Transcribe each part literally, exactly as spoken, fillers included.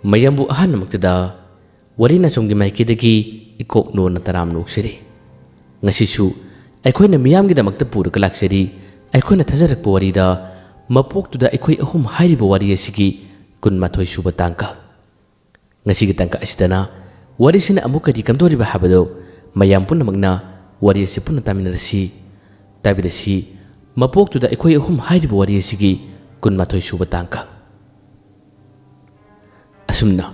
ꯃꯌꯥꯝꯕꯨ ꯑꯍꯥꯟꯕꯃꯛꯇꯗ ꯋꯥꯔꯤ ꯅꯆꯨꯝꯒꯤ ꯃꯥꯏꯀꯩꯗꯒꯤ ꯏꯀꯣꯛ ꯅꯣꯟꯅ ꯇꯔꯥꯝꯅ ꯑꯣꯛꯆꯔꯤ꯫ ꯉꯁꯤꯁꯨ ꯑꯩꯈꯣꯏꯅ ꯃꯤꯌꯥꯝꯒꯤꯗꯃꯛꯇ ꯄꯨꯔꯒ ꯂꯥꯛꯆꯔꯤ꯫ ꯑꯩꯈꯣꯏꯅ ꯊꯥꯖꯔꯛꯄ ꯋꯥꯔꯤꯗ ꯃꯄꯣꯛꯇꯨꯗ ꯑꯩꯈꯣꯏ ꯑꯍꯨꯝ ꯍꯥꯏꯔꯤꯕ ꯋꯥꯔꯤ ꯑꯁꯤꯒꯤ ꯀꯨꯟꯃꯥꯊꯣꯏ ꯁꯨꯕ ꯇꯥꯡꯀꯛ꯫ ꯉꯁꯤꯒꯤ ꯇꯥꯡꯀꯛ ꯑꯁꯤꯗꯅ ꯋꯥꯔꯤꯁꯤꯅ ꯑꯃꯨꯛ ꯀꯔꯤ ꯀꯝꯗꯧꯔꯤꯕ ꯍꯥꯏꯕꯗꯨ ꯃꯌꯥꯝ ꯄꯨꯝꯅꯃꯛꯅ ꯋꯥꯔꯤ ꯑꯁꯤ ꯄꯨꯟꯅ ꯇꯥꯃꯤꯟꯅꯔꯁꯤ꯫ ꯇꯥꯕꯤꯔꯁꯤ, ꯃꯄꯣꯛꯇꯨꯗ ꯑꯩꯈꯣꯏ ꯑꯍꯨꯝ ꯍꯥꯏꯔꯤꯕ ꯋꯥꯔꯤ ꯑꯁꯤꯒꯤ ꯀꯨꯟꯃꯥꯊꯣꯏ ꯁꯨꯕ ꯇꯥꯡꯀꯛ꯫ ꯑꯁꯨꯝꯅ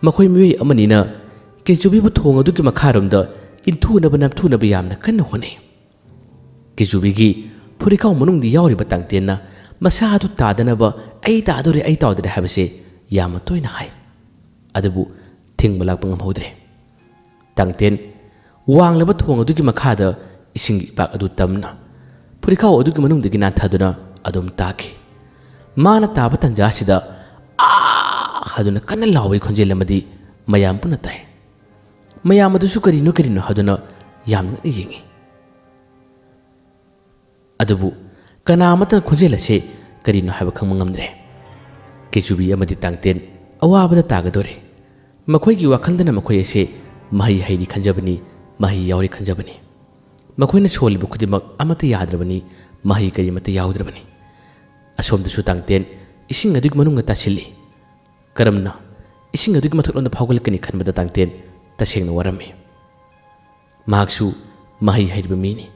ꯃꯈꯣꯏ ꯃꯤꯑꯣꯏ ꯑꯃꯅꯤꯅ ꯀꯦꯆꯨꯕꯤꯕꯨ ꯊꯣꯡ ꯑꯗꯨꯒꯤ ꯃꯈꯥꯔꯣꯝꯗ ꯏꯟꯊꯨꯅꯕ ꯅꯝꯊꯨꯅꯕ ꯌꯥꯝꯅ ꯀꯟꯅ ꯍꯣꯠꯅꯩ꯫ ꯀꯦꯆꯨꯕꯤꯒꯤ ꯐꯨꯔꯤꯈꯥꯎ ꯃꯅꯨꯡꯗ ꯌꯥꯎꯔꯤꯕ ꯇꯥꯡꯇꯦꯟꯅ ꯃꯁꯥ ꯑꯗꯨ ꯇꯥꯗꯅꯕ "ꯑꯩ ꯇꯥꯗꯣꯔꯦ, ꯑꯩ ꯇꯥꯗꯣꯔꯦ" ꯍꯥꯏꯕꯁꯦ ꯌꯥꯝꯅ ꯇꯣꯏꯅ ꯍꯥꯏ꯫ ꯑꯗꯨꯕꯨ ꯊꯤꯡꯕ ꯂꯥꯛꯄ ꯉꯝꯍꯧꯗ꯭ꯔꯦ꯫ ꯇꯥꯡꯇꯦꯟ ꯋꯥꯡꯂꯕ ꯊꯣꯡ ꯑꯗꯨꯒꯤ ꯃꯈꯥꯗ ꯏꯁꯤꯡꯒꯤ ꯏꯄꯥꯛ ꯑꯗꯨ ꯇꯝꯅ ꯐꯨꯔꯤꯈꯥꯎ ꯑꯗꯨꯒꯤ ꯃꯅꯨꯡꯗꯒꯤ ꯅꯥꯟꯊꯗꯨꯅ ꯑꯗꯨꯝ ꯇꯥꯈꯤ꯫ ꯃꯥꯅ ꯇꯥꯕ ꯇꯟꯖꯥ ꯑꯁꯤꯗ "ꯑꯥ!" ꯍꯥꯏꯗꯨꯅ ꯀꯟꯅ ꯂꯥꯎꯕꯒꯤ ꯈꯣꯟꯖꯦꯜ ꯑꯃꯗꯤ ꯃꯌꯥꯝ ꯄꯨꯟꯅ ꯇꯥꯏ꯫ ꯃꯌꯥꯝ ꯑꯗꯨꯁꯨ ꯀꯔꯤꯅꯣ ꯀꯔꯤꯅꯣ ꯍꯥꯏꯗꯨꯅ ꯌꯥꯝ ꯉꯛꯅ ꯌꯦꯡꯉꯤ꯫ ꯑꯗꯨꯕꯨ ꯀꯅꯥ ꯑꯃꯠꯇꯅ ꯈꯣꯟꯖꯦꯜ ꯑꯁꯤ ꯀꯔꯤꯅꯣ ꯍꯥꯏꯕ ꯈꯪꯕ ꯉꯝꯗ꯭ꯔꯦ꯫ ꯀꯦꯆꯨꯕꯤ ꯑꯃꯗꯤ ꯇꯥꯡꯇꯦꯟ ꯑꯋꯥꯕꯗ ꯇꯥꯒꯗꯧꯔꯦ꯫ ꯃꯈꯣꯏꯒꯤ ꯋꯥꯈꯜꯗꯅ ꯃꯈꯣꯏ ꯑꯁꯤ ꯃꯍꯩ ꯍꯩꯔꯤ ꯈꯟꯖꯕꯅꯤ, ꯃꯍꯩ ꯌꯥꯎꯔꯤ ꯈꯟꯖꯕꯅꯤ꯫ ꯃꯈꯣꯏꯅ ꯁꯣꯜꯂꯤꯕ ꯈꯨꯗꯤꯡꯃꯛ ꯑꯃꯠꯇ ꯌꯥꯗ꯭ꯔꯕꯅꯤ, ꯃꯍꯩ ꯀꯔꯤꯃꯠꯇ ꯌꯥꯎꯗ꯭ꯔꯕꯅꯤ꯫ ꯑꯁꯣꯝꯗꯁꯨ ꯇꯥꯡꯇꯦꯟ ꯏꯁꯤꯡ ꯑꯗꯨꯒꯤ ꯃꯅꯨꯡꯗ ꯇꯥꯁꯤꯜꯂꯤ꯫ ꯀꯔꯝꯅ ꯏꯁꯤꯡ ꯑꯗꯨꯒꯤ ꯃꯊꯛꯂꯣꯝꯗ ꯐꯥꯎꯒꯠꯂꯛꯀꯅꯤ ꯈꯟꯕꯗ ꯇꯥꯡꯇꯦꯟ ꯇꯁꯦꯡꯅ ꯋꯥꯔꯝꯃꯤ꯫ ꯃꯍꯥꯛꯁꯨ ꯃꯍꯩ ꯍꯩꯔꯤꯕ ꯃꯤꯅꯤ꯫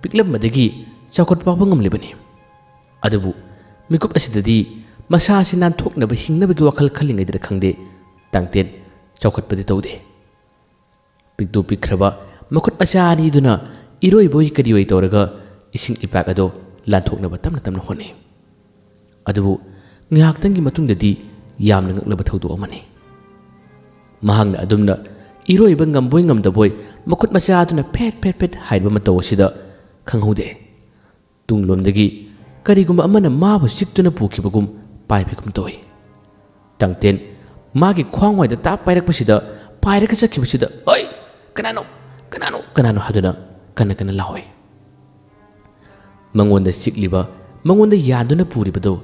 ꯄꯤꯛꯂꯝꯕꯗꯒꯤ ꯆꯥꯎꯈꯠ ꯐꯥꯎꯕ ꯉꯝꯂꯤꯕꯅꯤ꯫ ꯑꯗꯨꯕꯨ ꯃꯤꯀꯨꯞ ꯑꯁꯤꯗꯗꯤ ꯃꯁꯥ ꯑꯁꯤ ꯅꯥꯟꯊꯣꯛꯅꯕ ꯍꯤꯡꯅꯕꯒꯤ ꯋꯥꯈꯜ ꯈꯜꯂꯤꯉꯩꯗꯔ ꯈꯪꯗꯦ, ꯇꯥꯡꯇꯦꯟ ꯆꯥꯎꯈꯠꯄꯗꯤ ꯇꯧꯗꯦ꯫ ꯄꯤꯛꯇꯨ ꯄꯤꯛꯈ꯭ꯔꯕ ꯃꯈꯨꯠ ꯃꯆꯥ ꯑꯅꯤꯗꯨꯅ ꯏꯔꯣꯏꯕꯣꯏ ꯀꯔꯤꯑꯣꯏ ꯇꯧꯔꯒ ꯏꯁꯤꯡ ꯏꯄꯥꯛ ꯑꯗꯨ ꯂꯥꯟꯊꯣꯛꯅꯕ ꯇꯞꯅ ꯇꯞꯅ ꯍꯣꯠꯅꯩ꯫ ꯑꯗꯨꯕꯨ ꯉꯥꯏꯍꯥꯛꯇꯪꯒꯤ ꯃꯇꯨꯡꯗꯗꯤ ꯌꯥꯝꯅ ꯉꯛꯅꯕ ꯊꯧꯗꯣꯛ ꯑꯃꯅꯤ꯫ ꯃꯍꯥꯛꯅ ꯑꯗꯨꯝꯅ ꯏꯔꯣꯏꯕ ꯉꯝꯕꯣꯏ ꯉꯝꯗꯕꯣꯏ ꯃꯈꯨꯠ ꯃꯆꯥ ꯑꯗꯨꯅ ꯐꯦꯠ ꯐꯦꯠ ꯐꯦꯠ ꯍꯥꯏꯕ ꯃꯇꯧ ꯑꯁꯤꯗ ꯈꯪꯍꯧꯗꯦ꯫ ꯇꯨꯡꯂꯣꯝꯗꯒꯤ ꯀꯔꯤꯒꯨꯝꯕ ꯑꯃꯅ ꯃꯥꯕꯨ ꯆꯤꯛꯇꯨꯅ ꯄꯨꯈꯤꯕꯒꯨꯝ ꯄꯥꯏꯕꯒꯨꯝ ꯇꯧꯏ꯫ ꯇꯥꯡꯇꯦꯟ ꯃꯥꯒꯤ ꯈ꯭ꯋꯥꯡꯋꯥꯏꯗ ꯇꯥꯞ ꯄꯥꯏꯔꯛꯄꯁꯤꯗ, ꯄꯥꯏꯔꯒ ꯆꯠꯈꯤꯕꯁꯤꯗ, "ꯑꯩ! ꯀꯅꯥꯅꯣ? ꯀꯅꯥꯅꯣ? ꯀꯅꯥꯅꯣ?" ꯍꯥꯏꯗꯨꯅ ꯀꯟꯅ ꯀꯟꯅ ꯂꯥꯎꯏ꯫ ꯃꯉꯣꯟꯗ ꯆꯤꯛꯂꯤꯕ, ꯃꯉꯣꯟꯗ ꯌꯥꯟꯗꯨꯅ ꯄꯨꯔꯤꯕꯗꯨ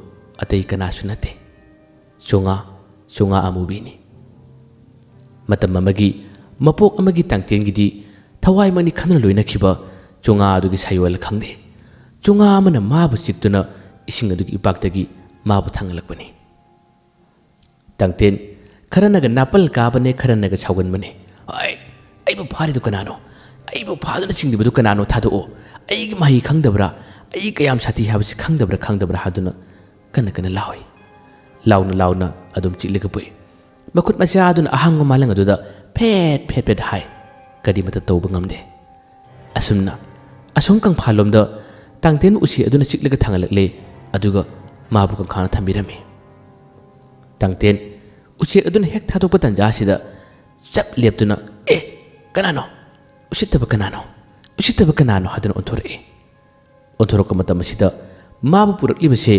ꯑꯇꯩ ꯀꯅꯥꯁꯨ ꯅꯠꯇꯦ꯫ ꯆꯣꯉꯥ, ꯆꯣꯉꯥ ꯑꯃꯨꯕꯤꯅꯤ꯫ ꯃꯇꯝ ꯑꯃꯒꯤ ꯃꯄꯣꯛ ꯑꯃꯒꯤ ꯇꯥꯡꯇꯦꯟꯒꯤꯗꯤ ꯊꯋꯥꯏꯃꯛꯅꯤ ꯈꯟꯗꯨꯅ ꯂꯣꯏꯅꯈꯤꯕ ꯆꯣꯉꯥ ꯑꯗꯨꯒꯤ ꯁꯥꯌꯣꯜ ꯈꯪꯗꯦ꯫ ꯆꯣꯉꯥ ꯑꯃꯅ ꯃꯥꯕꯨ ꯆꯤꯛꯇꯨꯅ ꯏꯁꯤꯡ ꯑꯗꯨꯒꯤ ꯏꯄꯥꯛꯇꯒꯤ ꯃꯥꯕꯨ ꯊꯥꯡꯒꯠꯂꯛꯄꯅꯤ꯫ ꯇꯥꯡꯇꯦꯟ ꯈꯔꯅꯒ ꯅꯥꯄꯜ ꯀꯥꯕꯅꯦ, ꯈꯔꯅꯒ ꯁꯥꯎꯒꯟꯕꯅꯦ꯫ "ꯑꯩ, ꯑꯩꯕꯨ ꯐꯥꯔꯤꯗꯨ ꯀꯅꯥꯅꯣ? ꯑꯩꯕꯨ ꯐꯥꯗꯨꯅ ꯆꯤꯡꯂꯤꯕꯗꯨ ꯀꯅꯥꯅꯣ? ꯊꯥꯗꯣꯛꯑꯣ꯫ ꯑꯩꯒꯤ ꯃꯍꯩ ꯈꯪꯗꯕ꯭ꯔꯥ? ꯑꯩ ꯀꯌꯥꯝ ꯁꯥꯊꯤ ꯍꯥꯏꯕꯁꯤ ꯈꯪꯗꯕ꯭ꯔꯥ, ꯈꯪꯗꯕ꯭ꯔꯥ?" ꯍꯥꯏꯗꯨꯅ ꯀꯟꯅ ꯀꯟꯅ ꯂꯥꯎꯏ꯫ ꯂꯥꯎꯅ ꯂꯥꯎꯅ ꯑꯗꯨꯝ ꯆꯤꯛꯂꯒ ꯄꯨꯏ꯫ ꯃꯈꯨꯠ ꯃꯆꯥ ꯑꯗꯨꯅ ꯑꯍꯥꯡꯕ ꯃꯥꯂꯪ ꯑꯗꯨꯗ ꯐꯦꯠ ꯐꯦꯠ ꯐꯦꯠ ꯍꯥꯏ꯫ ꯀꯔꯤꯃꯠꯇ ꯇꯧꯕ ꯉꯝꯗꯦ꯫ ꯑꯁꯨꯝꯅ ꯑꯁꯣꯝ ꯀꯪꯐꯥꯜꯂꯣꯝꯗ ꯇꯥꯡꯇꯦꯟ ꯎꯆꯦꯛ ꯑꯗꯨꯅ ꯆꯤꯛꯂꯒ ꯊꯥꯡꯒꯠꯂꯛꯂꯦ, ꯑꯗꯨꯒ ꯃꯥꯕꯨ ꯀꯪꯈꯥꯅ ꯊꯝꯕꯤꯔꯝꯃꯤ꯫ ꯇꯥꯡꯇꯦꯟ ꯎꯆꯦꯛ ꯑꯗꯨꯅ ꯍꯦꯛ ꯊꯥꯗꯣꯛꯄ ꯇꯥꯟꯖꯥ ꯑꯁꯤꯗ ꯆꯞ ꯂꯦꯞꯇꯨꯅ, "ꯑꯦ, ꯀꯅꯥꯅꯣ? ꯎꯁꯤꯠꯇꯕ ꯀꯅꯥꯅꯣ? ꯎꯁꯤꯠꯇꯕ ꯀꯅꯥꯅꯣ?" ꯍꯥꯏꯗꯨꯅ ꯑꯣꯟꯊꯣꯔꯛꯏ꯫ ꯑꯣꯟꯊꯣꯔꯛꯄ ꯃꯇꯝ ꯑꯁꯤꯗ ꯃꯥꯕꯨ ꯄꯨꯔꯛꯂꯤꯕꯁꯦ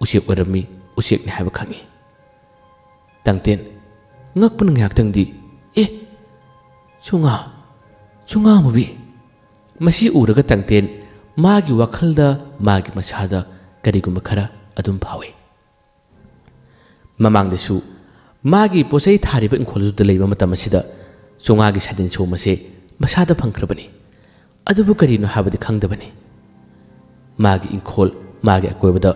ꯎꯆꯦꯛ ꯑꯣꯏꯔꯝꯃꯤ, ꯎꯆꯦꯛꯅꯤ ꯍꯥꯏꯕ ꯈꯪꯏ꯫ ꯇꯥꯡꯇꯦꯟ ꯉꯛꯄꯅ ꯉꯥꯏꯍꯥꯛꯇꯪꯗꯤ, "ꯑꯦ, ꯆꯣꯉꯥ, ꯆꯣꯉꯥ ꯑꯃꯨꯕꯤ!" ꯃꯁꯤ ꯎꯔꯒ ꯇꯥꯡꯇꯦꯟ ꯃꯥꯒꯤ ꯋꯥꯈꯜꯗ, ꯃꯥꯒꯤ ꯃꯁꯥꯗ ꯀꯔꯤꯒꯨꯝꯕ ꯈꯔ ꯑꯗꯨꯝ ꯐꯥꯎꯏ꯫ ꯃꯃꯥꯡꯗꯁꯨ ꯃꯥꯒꯤ ꯄꯣꯠꯆꯩ ꯊꯥꯔꯤꯕ ꯏꯪꯈꯣꯜꯗꯨꯗ ꯂꯩꯕ ꯃꯇꯝ ꯑꯁꯤꯗ ꯆꯣꯉꯥꯒꯤ ꯁꯥꯗꯤꯟ ꯁꯣꯝ ꯑꯁꯦ ꯃꯁꯥꯗ ꯐꯪꯈ꯭ꯔꯕꯅꯤ꯫ ꯑꯗꯨꯕꯨ ꯀꯔꯤꯅꯣ ꯍꯥꯏꯕꯗꯤ ꯈꯪꯗꯕꯅꯤ꯫ ꯃꯥꯒꯤ ꯏꯪꯈꯣꯜ, ꯃꯥꯒꯤ ꯑꯀꯣꯏꯕꯗ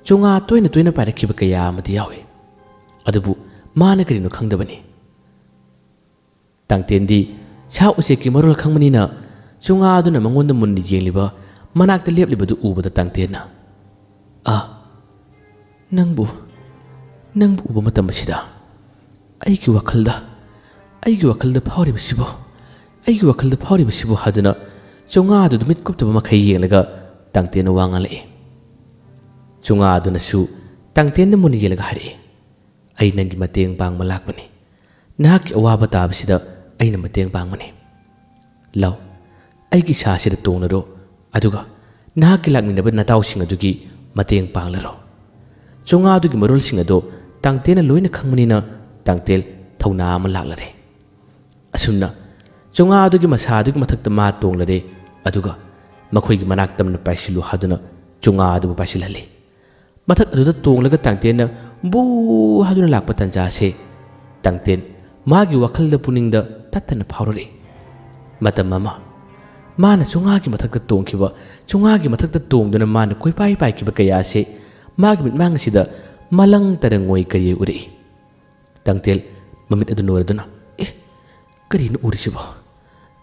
ꯆꯣꯉꯥ ꯇꯣꯏꯅ ꯇꯣꯏꯅ ꯄꯥꯏꯔꯛꯈꯤꯕ ꯀꯌꯥ ꯑꯃꯗꯤ ꯌꯥꯎꯏ꯫ ꯑꯗꯨꯕꯨ ꯃꯥꯅ ꯀꯔꯤꯅꯣ ꯈꯪꯗꯕꯅꯤ꯫ ꯇꯥꯡꯇꯦꯟꯗꯤ ꯁꯥ ꯎꯆꯦꯛꯀꯤ ꯃꯔꯣꯜ ꯈꯪꯕꯅꯤꯅ ꯆꯣꯉꯥ ꯑꯗꯨꯅ ꯃꯉꯣꯟꯗ ꯃꯨꯟꯅ ꯌꯦꯡꯂꯤꯕ, ꯃꯅꯥꯛꯇ ꯂꯦꯞꯂꯤꯕꯗꯨ ꯎꯕꯗ ꯇꯥꯡꯇꯦꯟꯅ, "ꯑꯥ, ꯅꯪꯕꯨ, ꯅꯪꯕꯨ ꯎꯕ ꯃꯇꯝ ꯑꯁꯤꯗ ꯑꯩꯒꯤ ꯋꯥꯈꯜꯗ, ꯑꯩꯒꯤ ꯋꯥꯈꯜꯗ ꯐꯥꯎꯔꯤꯕꯁꯤꯕꯨ, ꯑꯩꯒꯤ ꯋꯥꯈꯜꯗ ꯐꯥꯎꯔꯤꯕꯁꯤꯕꯨ" ꯍꯥꯏꯗꯨꯅ ꯆꯣꯉꯥ ꯑꯗꯨꯗ ꯃꯤꯠ ꯀꯨꯞꯇꯕ ꯃꯈꯩ ꯌꯦꯡꯂꯒ ꯇꯥꯡꯇꯦꯟꯅ ꯋꯥ ꯉꯥꯡꯂꯛꯏ꯫ ꯆꯣꯉꯥ ꯑꯗꯨꯅꯁꯨ ꯇꯥꯡꯇꯦꯟꯗ ꯃꯨꯟꯅ ꯌꯦꯡꯂꯒ ꯍꯥꯏꯔꯛꯏ, "ꯑꯩ ꯅꯪꯒꯤ ꯃꯇꯦꯡ ꯄꯥꯡꯕ ꯂꯥꯛꯄꯅꯤ꯫ ꯅꯍꯥꯛꯀꯤ ꯑꯋꯥꯕ ꯇꯥꯕꯁꯤꯗ ꯑꯩꯅ ꯃꯇꯦꯡ ꯄꯥꯡꯕꯅꯤ꯫ ꯂꯥꯎ, ꯑꯩꯒꯤ ꯏꯁꯥꯁꯤꯗ ꯇꯣꯡꯂꯔꯣ, ꯑꯗꯨꯒ ꯅꯍꯥꯛꯀꯤ ꯂꯥꯛꯃꯤꯟꯅꯕ ꯅꯇꯥꯎꯁꯤꯡ ꯑꯗꯨꯒꯤ ꯃꯇꯦꯡ ꯄꯥꯡꯂꯔꯣ꯫" ꯆꯣꯉꯥ ꯑꯗꯨꯒꯤ ꯃꯔꯣꯜꯁꯤꯡ ꯑꯗꯣ ꯇꯥꯡꯇꯦꯟꯅ ꯂꯣꯏꯅ ꯈꯪꯕꯅꯤꯅ ꯇꯥꯡꯇꯦꯟ ꯊꯧꯅꯥ ꯑꯃ ꯂꯥꯛꯂꯔꯦ꯫ ꯑꯁꯨꯝꯅ ꯆꯣꯉꯥ ꯑꯗꯨꯒꯤ ꯃꯁꯥ ꯑꯗꯨꯒꯤ ꯃꯊꯛꯇ ꯃꯥ ꯇꯣꯡꯂꯔꯦ, ꯑꯗꯨꯒ ꯃꯈꯣꯏꯒꯤ ꯃꯅꯥꯛ ꯇꯝꯅ ꯄꯥꯏꯁꯤꯜꯂꯨ ꯍꯥꯏꯗꯨꯅ ꯆꯣꯉꯥ ꯑꯗꯨꯕꯨ ꯄꯥꯏꯁꯤꯜꯍꯜꯂꯤ꯫ ꯃꯊꯛ ꯑꯗꯨꯗ ꯇꯣꯡꯂꯒ ꯇꯥꯡꯇꯦꯟꯅ ꯕꯨ ꯍꯥꯏꯗꯨꯅ ꯂꯥꯛꯄ ꯇꯥꯟꯖꯥꯁꯦ ꯇꯥꯡꯇꯦꯟ ꯃꯥꯒꯤ ꯋꯥꯈꯜꯗ, ꯄꯨꯛꯅꯤꯡꯗ ꯇꯠꯇꯅ ꯐꯥꯎꯔꯛꯏ꯫ ꯃꯇꯝ ꯑꯃ ꯃꯥꯅ ꯆꯣꯉꯥꯒꯤ ꯃꯊꯛꯇ ꯇꯣꯡꯈꯤꯕ, ꯆꯣꯉꯥꯒꯤ ꯃꯊꯛꯇ ꯇꯣꯡꯗꯨꯅ ꯃꯥꯅ ꯀꯣꯏꯄꯥꯏ ꯄꯥꯏꯈꯤꯕ ꯀꯌꯥ ꯑꯁꯤ ꯃꯥꯒꯤ ꯃꯤꯠꯃꯥꯡ ꯑꯁꯤꯗ ꯃꯂꯪ ꯇꯔꯪ ꯑꯣꯏ ꯀꯔꯤ ꯎꯔꯛꯏ꯫ ꯇꯥꯡꯇꯦꯟ ꯃꯃꯤꯠ ꯑꯗꯨ ꯅꯣꯏꯔꯗꯨꯅ, "ꯑꯦ, ꯀꯔꯤꯅꯣ ꯎꯔꯤꯁꯤꯕꯣ?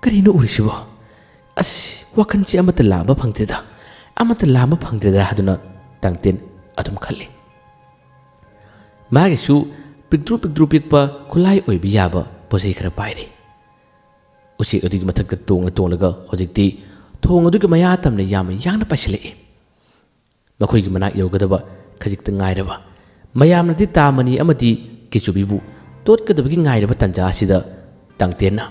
ꯀꯔꯤꯅꯣ ꯎꯔꯤꯁꯤꯕꯣ? ꯑꯁ, ꯋꯥꯈꯜꯁꯤ ꯑꯃꯠꯇ ꯂꯥꯝꯕ ꯐꯪꯗ꯭ꯔꯦꯗ, ꯑꯃꯠꯇ ꯂꯥꯝꯕ ꯐꯪꯗ꯭ꯔꯦꯗ" ꯍꯥꯏꯗꯨꯅ ꯇꯥꯡꯇꯦꯟ ꯑꯗꯨꯝ ꯈꯜꯂꯤ꯫ ꯃꯥꯒꯤꯁꯨ ꯄꯤꯛꯇ꯭ꯔꯨ ꯄꯤꯛꯇ꯭ꯔꯨ ꯄꯤꯛꯄ ꯈꯨꯠꯂꯥꯏ ꯑꯣꯏꯕ ꯌꯥꯕ ꯄꯣꯠ ꯆꯩ ꯈꯔ ꯄꯥꯏꯔꯤ꯫ ꯎꯆꯦꯛ ꯑꯗꯨꯒꯤ ꯃꯊꯛꯇ ꯇꯣꯡꯅ ꯇꯣꯡꯂꯒ ꯍꯧꯖꯤꯛꯇꯤ ꯊꯣꯡ ꯑꯗꯨꯒꯤ ꯃꯌꯥ ꯇꯝꯅ ꯌꯥꯝꯅ ꯌꯥꯡꯅ ꯄꯥꯏꯁꯤꯜꯂꯛꯏ꯫ ꯃꯈꯣꯏꯒꯤ ꯃꯅꯥꯛ ꯌꯧꯒꯗꯕ ꯈꯖꯤꯛꯇ ꯉꯥꯏꯔꯕ, ꯃꯌꯥꯝꯅꯗꯤ ꯇꯥ ꯃꯅꯤ ꯑꯃꯗꯤ ꯀꯦꯆꯨꯕꯤꯕꯨ ꯇꯣꯠꯀꯗꯕꯒꯤ ꯉꯥꯏꯔꯕ ꯇꯥꯟꯖꯥ ꯑꯁꯤꯗ ꯇꯥꯡꯇꯦꯟꯅ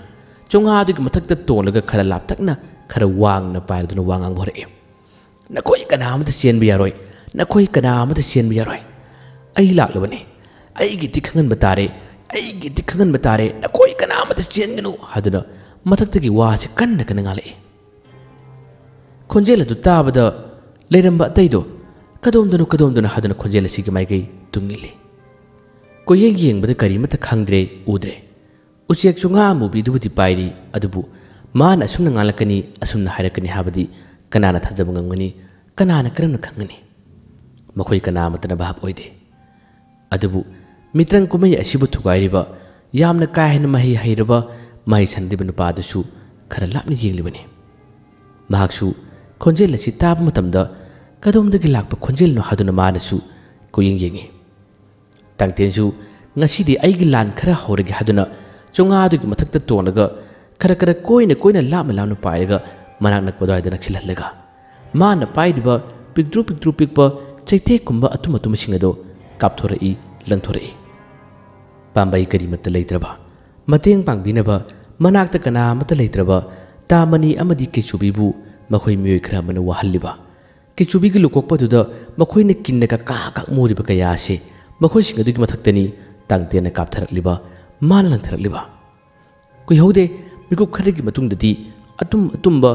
ꯆꯣꯉꯥ ꯑꯗꯨꯒꯤ ꯃꯊꯛꯇ ꯇꯣꯡꯂꯒ ꯈꯔ ꯂꯥꯞꯇꯛꯅ, ꯈꯔ ꯋꯥꯡꯅ ꯄꯥꯏꯔꯗꯨꯅ ꯋꯥ ꯉꯥꯡꯕ ꯍꯧꯔꯛꯏ꯫ "ꯅꯈꯣꯏ ꯀꯅꯥ ꯑꯃꯠꯇ ꯆꯦꯟꯕ ꯌꯥꯔꯣꯏ, ꯅꯈꯣꯏ ꯀꯅꯥ ꯑꯃꯠꯇ ꯆꯦꯟꯕ ꯌꯥꯔꯣꯏ꯫ ꯑꯩ ꯂꯥꯛꯂꯕꯅꯤ, ꯑꯩꯒꯤ ꯏꯊꯤꯛ ꯈꯪꯍꯟꯕ ꯇꯥꯔꯦ, ꯑꯩꯒꯤ ꯏꯊꯤꯛ ꯈꯪꯍꯟꯕ ꯇꯥꯔꯦ, ꯅꯈꯣꯏ ꯀꯅꯥ ꯑꯃꯠꯇ ꯆꯦꯟꯒꯅꯨ" ꯍꯥꯏꯗꯨꯅ ꯃꯊꯛꯇꯒꯤ ꯋꯥꯁꯦ ꯀꯟꯅ ꯀꯟꯅ ꯉꯥꯡꯂꯛꯏ꯫ ꯈꯣꯟꯖꯦꯜ ꯑꯗꯨ ꯇꯥꯕꯗ ꯂꯩꯔꯝꯕ ꯑꯇꯩꯗꯣ ꯀꯗꯣꯝꯗꯅꯣ ꯀꯗꯣꯝꯗꯅꯣ ꯍꯥꯏꯗꯨꯅ ꯈꯣꯟꯖꯦꯜ ꯑꯁꯤꯒꯤ ꯃꯥꯏꯀꯩ ꯇꯨꯡ ꯏꯜꯂꯤ꯫ ꯀꯣꯏꯌꯦꯡ ꯌꯦꯡꯕꯗ ꯀꯔꯤꯃꯠꯇ ꯈꯪꯗ꯭ꯔꯦ, ꯎꯗ꯭ꯔꯦ꯫ ꯎꯆꯦꯛ ꯆꯣꯉꯥ ꯑꯃꯨꯕꯤꯗꯨꯕꯨꯗꯤ ꯄꯥꯏꯔꯤ, ꯑꯗꯨꯕꯨ ꯃꯥꯅ ꯑꯁꯨꯝꯅ ꯉꯥꯡꯂꯛꯀꯅꯤ, ꯑꯁꯨꯝꯅ ꯍꯥꯏꯔꯛꯀꯅꯤ ꯍꯥꯏꯕꯗꯤ ꯀꯅꯥꯅ ꯊꯥꯖꯕ ꯉꯝꯒꯅꯤ? ꯀꯅꯥꯅ ꯀꯔꯝꯅ ꯈꯪꯒꯅꯤ? ꯃꯈꯣꯏ ꯀꯅꯥ ꯑꯃꯠꯇꯅ ꯚꯥꯞ ꯑꯣꯏꯗꯦ꯫ ꯑꯗꯨꯕꯨ ꯃꯤꯇ꯭ꯔꯪ ꯀꯨꯝꯍꯩ ꯑꯁꯤꯕꯨ ꯊꯨꯒꯥꯏꯔꯤꯕ, ꯌꯥꯝꯅ ꯀꯥ ꯍꯦꯟꯅ ꯃꯍꯩ ꯍꯩꯔꯕ, ꯃꯍꯩ ꯁꯥꯟꯅꯔꯤꯕ ꯅꯨꯄꯥ ꯑꯗꯨꯁꯨ ꯈꯔ ꯂꯥꯞꯅ ꯌꯦꯡꯂꯤꯕꯅꯤ꯫ ꯃꯍꯥꯛꯁꯨ ꯈꯣꯟꯖꯦꯜ ꯑꯁꯤ ꯇꯥꯕ ꯃꯇꯝꯗ ꯀꯗꯣꯝꯗꯒꯤ ꯂꯥꯛꯄ ꯈꯣꯟꯖꯦꯜꯅꯣ ꯍꯥꯏꯗꯨꯅ ꯃꯥꯅꯁꯨ ꯀꯣꯏꯌꯦꯡ ꯌꯦꯡꯉꯤ꯫ ꯇꯥꯡꯇꯦꯟꯁꯨ ꯉꯁꯤꯗꯤ ꯑꯩꯒꯤ ꯂꯥꯟ ꯈꯔ ꯍꯧꯔꯒꯦ ꯍꯥꯏꯗꯨꯅ ꯆꯣꯉꯥꯗꯨꯒꯤ ꯃꯊꯛꯇ ꯇꯣꯡꯂꯒ ꯈꯔ ꯈꯔ ꯀꯣꯏꯅ ꯀꯣꯏꯅ ꯂꯥꯞꯅ ꯂꯥꯞꯅ ꯄꯥꯏꯔꯒ ꯃꯅꯥꯛ ꯅꯛꯄ ꯑꯗꯨꯋꯥꯏꯗ ꯅꯛꯁꯤꯜꯍꯜꯂꯒ ꯃꯥꯅ ꯄꯥꯏꯔꯤꯕ ꯄꯤꯛꯇ꯭ꯔꯨ ꯄꯤꯛꯇ꯭ꯔꯨ ꯄꯤꯛꯄ ꯆꯩꯇꯦꯛꯀꯨꯝꯕ ꯑꯇꯨꯝ ꯑꯇꯨꯝꯕꯁꯤꯡ ꯑꯗꯨ ꯀꯥꯞꯊꯣꯔꯛꯏ, ꯂꯪꯊꯣꯔꯛꯏ꯫ ꯄꯥꯝꯕꯩ ꯀꯔꯤꯃꯠꯇ ꯂꯩꯇ꯭ꯔꯕ, ꯃꯇꯦꯡ ꯄꯥꯡꯕꯤꯅꯕ ꯃꯅꯥꯛꯇ ꯀꯅꯥ ꯑꯃꯠꯇ ꯂꯩꯇ꯭ꯔꯕ ꯇꯥꯃꯅꯤ ꯑꯃꯗꯤ ꯀꯦꯆꯨꯕꯤꯕꯨ ꯃꯈꯣꯏ ꯃꯤꯑꯣꯏ ꯈꯔ ꯑꯃꯅ ꯋꯥꯍꯜꯂꯤꯕ, ꯀꯦꯆꯨꯕꯤꯒꯤ ꯂꯨꯀꯣꯛꯄꯗꯨꯗ ꯃꯈꯣꯏꯅ ꯀꯤꯟꯅꯒ ꯀꯥ ꯀꯥ ꯃꯨꯔꯤꯕ ꯀꯌꯥ ꯑꯁꯤ ꯃꯈꯣꯏꯁꯤꯡ ꯑꯗꯨꯒꯤ ꯃꯊꯛꯇꯅꯤ ꯇꯥꯡꯇꯦꯟꯅ ꯀꯥꯞꯊꯔꯛꯂꯤꯕ, ꯃꯥꯅ ꯂꯪꯊꯔꯛꯂꯤꯕ꯫ ꯀꯨꯏꯍꯧꯗꯦ, ꯃꯤꯀꯨꯞ ꯈꯔꯒꯤ ꯃꯇꯨꯡꯗꯗꯤ ꯑꯇꯨꯝ ꯑꯇꯨꯝꯕ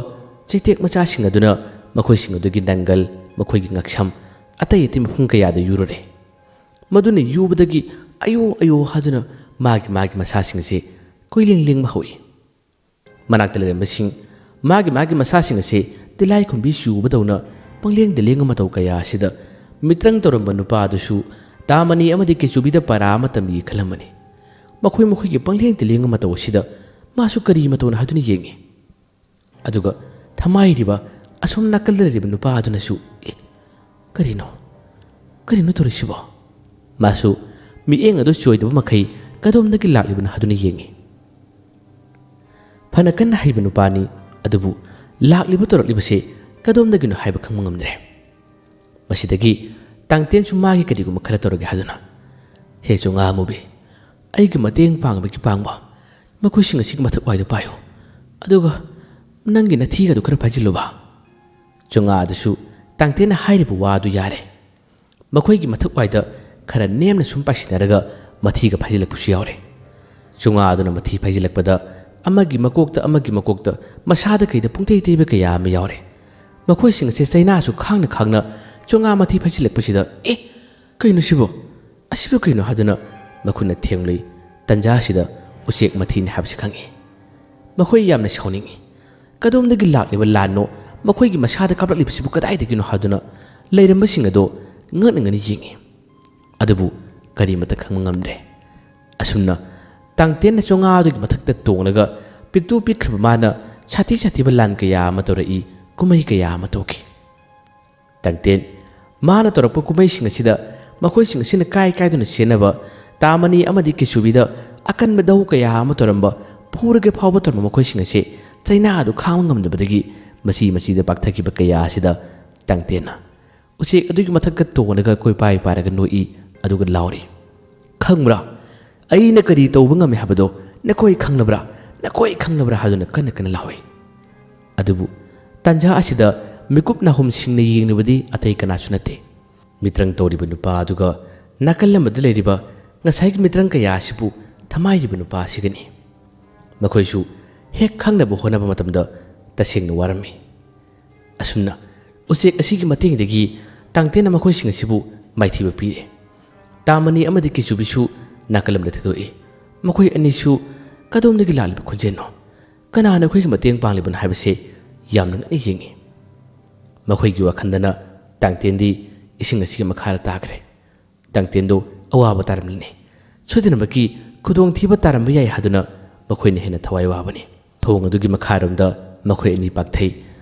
ꯆꯩꯇꯦꯛ ꯃꯆꯥꯁꯤꯡ ꯑꯗꯨꯅ ꯃꯈꯣꯏꯁꯤꯡ ꯑꯗꯨꯒꯤ ꯅꯪꯒꯜ, ꯃꯈꯣꯏꯒꯤ ꯉꯛꯁꯝ, ꯑꯇꯩ ꯑꯇꯩ ꯃꯐꯝ ꯀꯌꯥꯗ ꯌꯨꯔꯨꯔꯦ꯫ ꯃꯗꯨꯅ ꯌꯨꯕꯗꯒꯤ ꯑꯌꯣ ꯑꯌꯣ ꯍꯥꯏꯗꯨꯅ ꯃꯥꯒꯤ ꯃꯥꯒꯤ ꯃꯁꯥꯁꯤꯡ ꯑꯁꯦ ꯀꯣꯏꯂꯦꯡ ꯂꯦꯡꯕ ꯍꯧꯏ꯫ ꯃꯅꯥꯛꯇ ꯂꯩꯔꯝꯕꯁꯤꯡ ꯃꯥꯒꯤ ꯃꯥꯒꯤ ꯃꯁꯥꯁꯤꯡ ꯑꯁꯦ ꯇꯤꯜꯂꯥꯏꯈꯨꯝꯕꯤ ꯆꯨꯕꯗꯧꯅ ꯄꯪꯂꯦꯡꯗ ꯂꯦꯡꯕ ꯃꯇꯧ ꯀꯌꯥ ꯑꯁꯤꯗ ꯃꯤꯇ꯭ꯔꯪ ꯇꯧꯔꯝꯕ ꯅꯨꯄꯥ ꯑꯗꯨꯁꯨ ꯇꯥꯃꯅꯤ ꯑꯃꯗꯤ ꯀꯦꯆꯨꯕꯤꯗ ꯄꯔꯥ ꯑꯃ ꯇꯝꯕꯤꯒꯦ ꯈꯜꯂꯝꯕꯅꯤ꯫ ꯃꯈꯣꯏ ꯃꯈꯣꯏꯒꯤ ꯄꯪꯂꯦꯡꯗ ꯂꯦꯡꯕ ꯃꯇꯧ ꯑꯁꯤꯗ ꯃꯥꯁꯨ ꯀꯔꯤ ꯃꯇꯧꯅꯣ ꯍꯥꯏꯗꯨꯅ ꯌꯦꯡꯏ꯫ ꯑꯗꯨꯒ ꯊꯃꯥꯏꯔꯤꯕ ꯑꯁꯣꯝ ꯅꯥꯀꯜꯗ ꯂꯩꯔꯤꯕ ꯅꯨꯄꯥ ꯑꯗꯨꯅꯁꯨ, "ꯑꯦ, ꯀꯔꯤꯅꯣ? ꯀꯔꯤꯅꯣ ꯇꯧꯔꯤꯁꯤꯕꯣ?" ꯃꯥꯁꯨ ꯃꯤꯠꯌꯦꯡ ꯑꯗꯨ ꯆꯣꯏꯗꯕ ꯃꯈꯩ ꯀꯗꯣꯝꯗꯒꯤ ꯂꯥꯛꯂꯤꯕꯅꯣ ꯍꯥꯏꯗꯨꯅ ꯌꯦꯡꯏ꯫ ꯐꯅ ꯀꯟꯅ ꯍꯩꯕ ꯅꯨꯄꯥꯅꯤ, ꯑꯗꯨꯕꯨ ꯂꯥꯛꯂꯤꯕ ꯇꯧꯔꯛꯂꯤꯕꯁꯦ ꯀꯗꯣꯝꯗꯒꯤꯅꯣ ꯍꯥꯏꯕ ꯈꯪꯕ ꯉꯝꯗ꯭ꯔꯦ꯫ ꯃꯁꯤꯗꯒꯤ ꯇꯥꯡꯇꯦꯟꯁꯨ ꯃꯥꯒꯤ ꯀꯔꯤꯒꯨꯝꯕ ꯈꯔ ꯇꯧꯔꯒꯦ ꯍꯥꯏꯗꯨꯅ, "ꯍꯦ ꯆꯣꯉꯥ ꯑꯃꯨꯕꯤ, ꯑꯩꯒꯤ ꯃꯇꯦꯡ ꯄꯥꯡꯕꯒꯤ ꯄꯥꯡꯕ, ꯃꯈꯣꯏꯁꯤꯡ ꯑꯁꯤꯒꯤ ꯃꯊꯛ ꯋꯥꯏꯗ ꯄꯥꯏꯌꯨ, ꯑꯗꯨꯒ ꯅꯪꯒꯤ ꯅꯊꯤꯒꯗꯨ ꯈꯔ ꯐꯥꯏꯖꯤꯜꯂꯨꯕ꯫" ꯆꯣꯉꯥ ꯑꯗꯨꯁꯨ ꯇꯥꯡꯇꯦꯟꯅ ꯍꯥꯏꯔꯤꯕ ꯋꯥ ꯑꯗꯨ ꯌꯥꯔꯦ꯫ ꯃꯈꯣꯏꯒꯤ ꯃꯊꯛ ꯋꯥꯏꯗ ꯈꯔ ꯅꯦꯝꯅ ꯁꯨꯝ ꯄꯥꯏꯁꯤꯟꯅꯔꯒ ꯃꯊꯤꯒ ꯐꯥꯏꯖꯤꯜꯂꯛꯄꯁꯨ ꯌꯥꯎꯔꯦ꯫ ꯆꯣꯉꯥ ꯑꯗꯨꯅ ꯃꯊꯤ ꯐꯥꯏꯖꯤꯜꯂꯛꯄꯗ ꯑꯃꯒꯤ ꯃꯀꯣꯛꯇ ꯑꯃꯒꯤ ꯃꯀꯣꯛꯇ ꯃꯁꯥꯗ ꯀꯩꯗ ꯄꯨꯡꯇꯩ ꯇꯩꯕ ꯀꯌꯥ ꯑꯃ ꯌꯥꯎꯔꯦ꯫ ꯃꯈꯣꯏꯁꯤꯡ ꯑꯁꯦ ꯆꯩꯅꯥꯁꯨ ꯈꯥꯡꯅ ꯈꯥꯡꯅ ꯆꯣꯉꯥ ꯃꯊꯤ ꯐꯥꯏꯖꯤꯜꯂꯛꯄꯁꯤꯗ, "ꯑꯦ, ꯀꯩꯅꯣ ꯁꯤꯕꯣ? ꯑꯁꯤꯕꯨ ꯀꯩꯅꯣ?" ꯍꯥꯏꯗꯨꯅ ꯃꯈꯨꯠꯅ ꯊꯦꯡꯂꯨꯏ꯫ ꯇꯟꯖꯥ ꯑꯁꯤꯗ ꯎꯆꯦꯛ ꯃꯊꯤꯅꯤ ꯍꯥꯏꯕꯁꯤ ꯈꯪꯏ꯫ ꯃꯈꯣꯏ ꯌꯥꯝꯅ ꯁꯥꯎꯅꯤꯡꯏ꯫ ꯀꯗꯣꯝꯗꯒꯤ ꯂꯥꯛꯂꯤꯕ ꯂꯥꯟꯅꯣ? ꯃꯈꯣꯏꯒꯤ ꯃꯁꯥꯗ ꯀꯥꯞꯂꯛꯂꯤꯕꯁꯤꯕꯨ ꯀꯗꯥꯏꯗꯒꯤꯅꯣ ꯍꯥꯏꯗꯨꯅ ꯂꯩꯔꯝꯕꯁꯤꯡ ꯑꯗꯣ ꯉꯛꯅ ꯉꯛꯅ ꯌꯦꯡꯏ꯫ ꯑꯗꯨꯕꯨ ꯀꯔꯤꯃꯇ ꯈꯪꯕ ꯉꯝꯗ꯭ꯔꯦ꯫ ꯑꯁꯨꯝꯅ ꯇꯥꯡꯇꯦꯟꯅ ꯆꯣꯉꯥꯗꯨꯒꯤ ꯃꯊꯛꯇ ꯇꯣꯡꯂꯒ ꯄꯤꯛꯇꯨ ꯄꯤꯛꯈ꯭ꯔꯕ ꯃꯥꯅ ꯁꯥꯊꯤ ꯁꯥꯊꯤꯕ ꯂꯥꯟ ꯀꯌꯥ ꯑꯃ ꯇꯧꯔꯛꯏ, ꯀꯨꯝꯍꯩ ꯀꯌꯥ ꯑꯃ ꯇꯧꯈꯤ꯫ ꯇꯥꯡꯇꯦꯟ, ꯃꯥꯅ ꯇꯧꯔꯛꯄ ꯀꯨꯝꯍꯩꯁꯤꯡ ꯑꯁꯤꯗ ꯃꯈꯣꯏꯁꯤꯡ ꯑꯁꯤꯅ ꯀꯥꯏ ꯀꯥꯏꯗꯨꯅ ꯆꯦꯟꯅꯕ, ꯇꯥꯃꯅꯤ ꯑꯃꯗꯤ ꯀꯦꯆꯨꯕꯤꯗ ꯑꯀꯟꯕ ꯗꯧ ꯀꯌꯥ ꯑꯃ ꯇꯧꯔꯝꯕ, ꯐꯨꯔꯒꯦ ꯐꯥꯎꯕ ꯇꯧꯔꯝꯕ ꯃꯈꯣꯏꯁꯤꯡ ꯑꯁꯤ ꯆꯩꯅꯥ ꯑꯗꯨ ꯈꯥꯡꯕ ꯉꯝꯗꯕꯗꯒꯤ ꯃꯆꯤ ꯃꯆꯤꯗ ꯄꯥꯛꯊꯈꯤꯕ ꯀꯌꯥ ꯑꯁꯤꯗ ꯇꯥꯡꯇꯦꯟꯅ ꯎꯆꯦꯛ ꯑꯗꯨꯒꯤ ꯃꯊꯛꯇ ꯇꯣꯡꯂꯒ ꯀꯣꯏꯄꯥꯏ ꯄꯥꯏꯔꯒ ꯅꯣꯛꯏ, ꯑꯗꯨꯒ ꯂꯥꯎꯔꯤ, "ꯈꯪꯕ꯭ꯔꯥ? ꯑꯩꯅ ꯀꯔꯤ ꯇꯧꯕ ꯉꯝꯃꯤ ꯍꯥꯏꯕꯗꯣ ꯅꯈꯣꯏ ꯈꯪꯂꯕ꯭ꯔꯥ? ꯅꯈꯣꯏ ꯈꯪꯂꯕ꯭ꯔꯥ?" ꯍꯥꯏꯗꯨꯅ ꯀꯟꯅ ꯀꯟꯅ ꯂꯥꯎꯏ꯫ ꯑꯗꯨꯕꯨ ꯇꯥꯟꯖꯥ ꯑꯁꯤꯗ ꯃꯤꯀꯨꯞ ꯅꯥꯍꯨꯝꯁꯤꯡꯅ ꯌꯦꯡꯂꯤꯕꯗꯤ ꯑꯇꯩ ꯀꯅꯥꯁꯨ ꯅꯠꯇꯦ꯫ ꯃꯤꯇ꯭ꯔꯪ ꯇꯧꯔꯤꯕ ꯅꯨꯄꯥ ꯑꯗꯨꯒ ꯅꯥꯀꯜ ꯑꯃꯗ ꯂꯩꯔꯤꯕ ꯉꯁꯥꯏꯒꯤ ꯃꯤꯇ꯭ꯔꯪ ꯀꯌꯥ ꯑꯁꯤꯕꯨ ꯊꯃꯥꯏꯔꯤꯕ ꯅꯨꯄꯥ ꯑꯁꯤꯒꯅꯤ꯫ ꯃꯈꯣꯏꯁꯨ ꯍꯦꯛ ꯈꯪꯅꯕ ꯍꯣꯠꯅꯕ ꯃꯇꯝꯗ ꯇꯁꯦꯡꯅ ꯋꯥꯔꯝꯃꯤ꯫ ꯑꯁꯨꯝꯅ ꯎꯆꯦꯛ ꯑꯁꯤꯒꯤ ꯃꯇꯦꯡꯗꯒꯤ ꯇꯥꯡꯇꯦꯟꯅ ꯃꯈꯣꯏꯁꯤꯡ ꯑꯁꯤꯕꯨ ꯃꯥꯏꯊꯤꯕ ꯄꯤꯔꯦ꯫ ꯇꯥꯃꯅꯤ ꯑꯃꯗꯤ ꯀꯤꯆꯨꯕꯤꯁꯨ ꯅꯥꯀꯜ ꯑꯃꯗ ꯊꯦꯗꯣꯛꯏ꯫ ꯃꯈꯣꯏ ꯑꯅꯤꯁꯨ ꯀꯗꯣꯝꯗꯒꯤ ꯂꯥꯛꯂꯤꯕ ꯈꯣꯟꯖꯦꯜꯅꯣ, ꯀꯅꯥꯅ ꯑꯩꯈꯣꯏꯒꯤ ꯃꯇꯦꯡ ꯄꯥꯡꯂꯤꯕꯅꯣ ꯍꯥꯏꯕꯁꯦ ꯌꯥꯝꯅ ꯉꯛꯅ ꯌꯦꯡꯏ꯫ ꯃꯈꯣꯏꯒꯤ ꯋꯥꯈꯜꯗꯅ ꯇꯥꯡꯇꯦꯟꯗꯤ ꯏꯁꯤꯡ ꯑꯁꯤꯒꯤ ꯃꯈꯥꯗ ꯇꯥꯈ꯭ꯔꯦ꯫ ꯇꯥꯡꯇꯦꯟꯗꯨ ꯑꯋꯥꯕ ꯇꯥꯔꯝꯂꯅꯤ꯫ ꯁꯣꯏꯗꯅꯃꯛꯀꯤ ꯈꯨꯗꯣꯡꯊꯤꯕ ꯇꯥꯔꯝꯕ ꯌꯥꯏ ꯍꯥꯏꯗꯨꯅ ꯃꯈꯣꯏꯅ ꯍꯦꯟꯅ ꯊꯋꯥꯏ ꯋꯥꯕꯅꯤ꯫ ꯊꯣꯡ ꯑꯗꯨꯒꯤ ꯃꯈꯥꯔꯣꯝꯗ ꯃꯈꯣꯏ ꯑꯅꯤ ꯄꯥꯛꯊꯩ꯫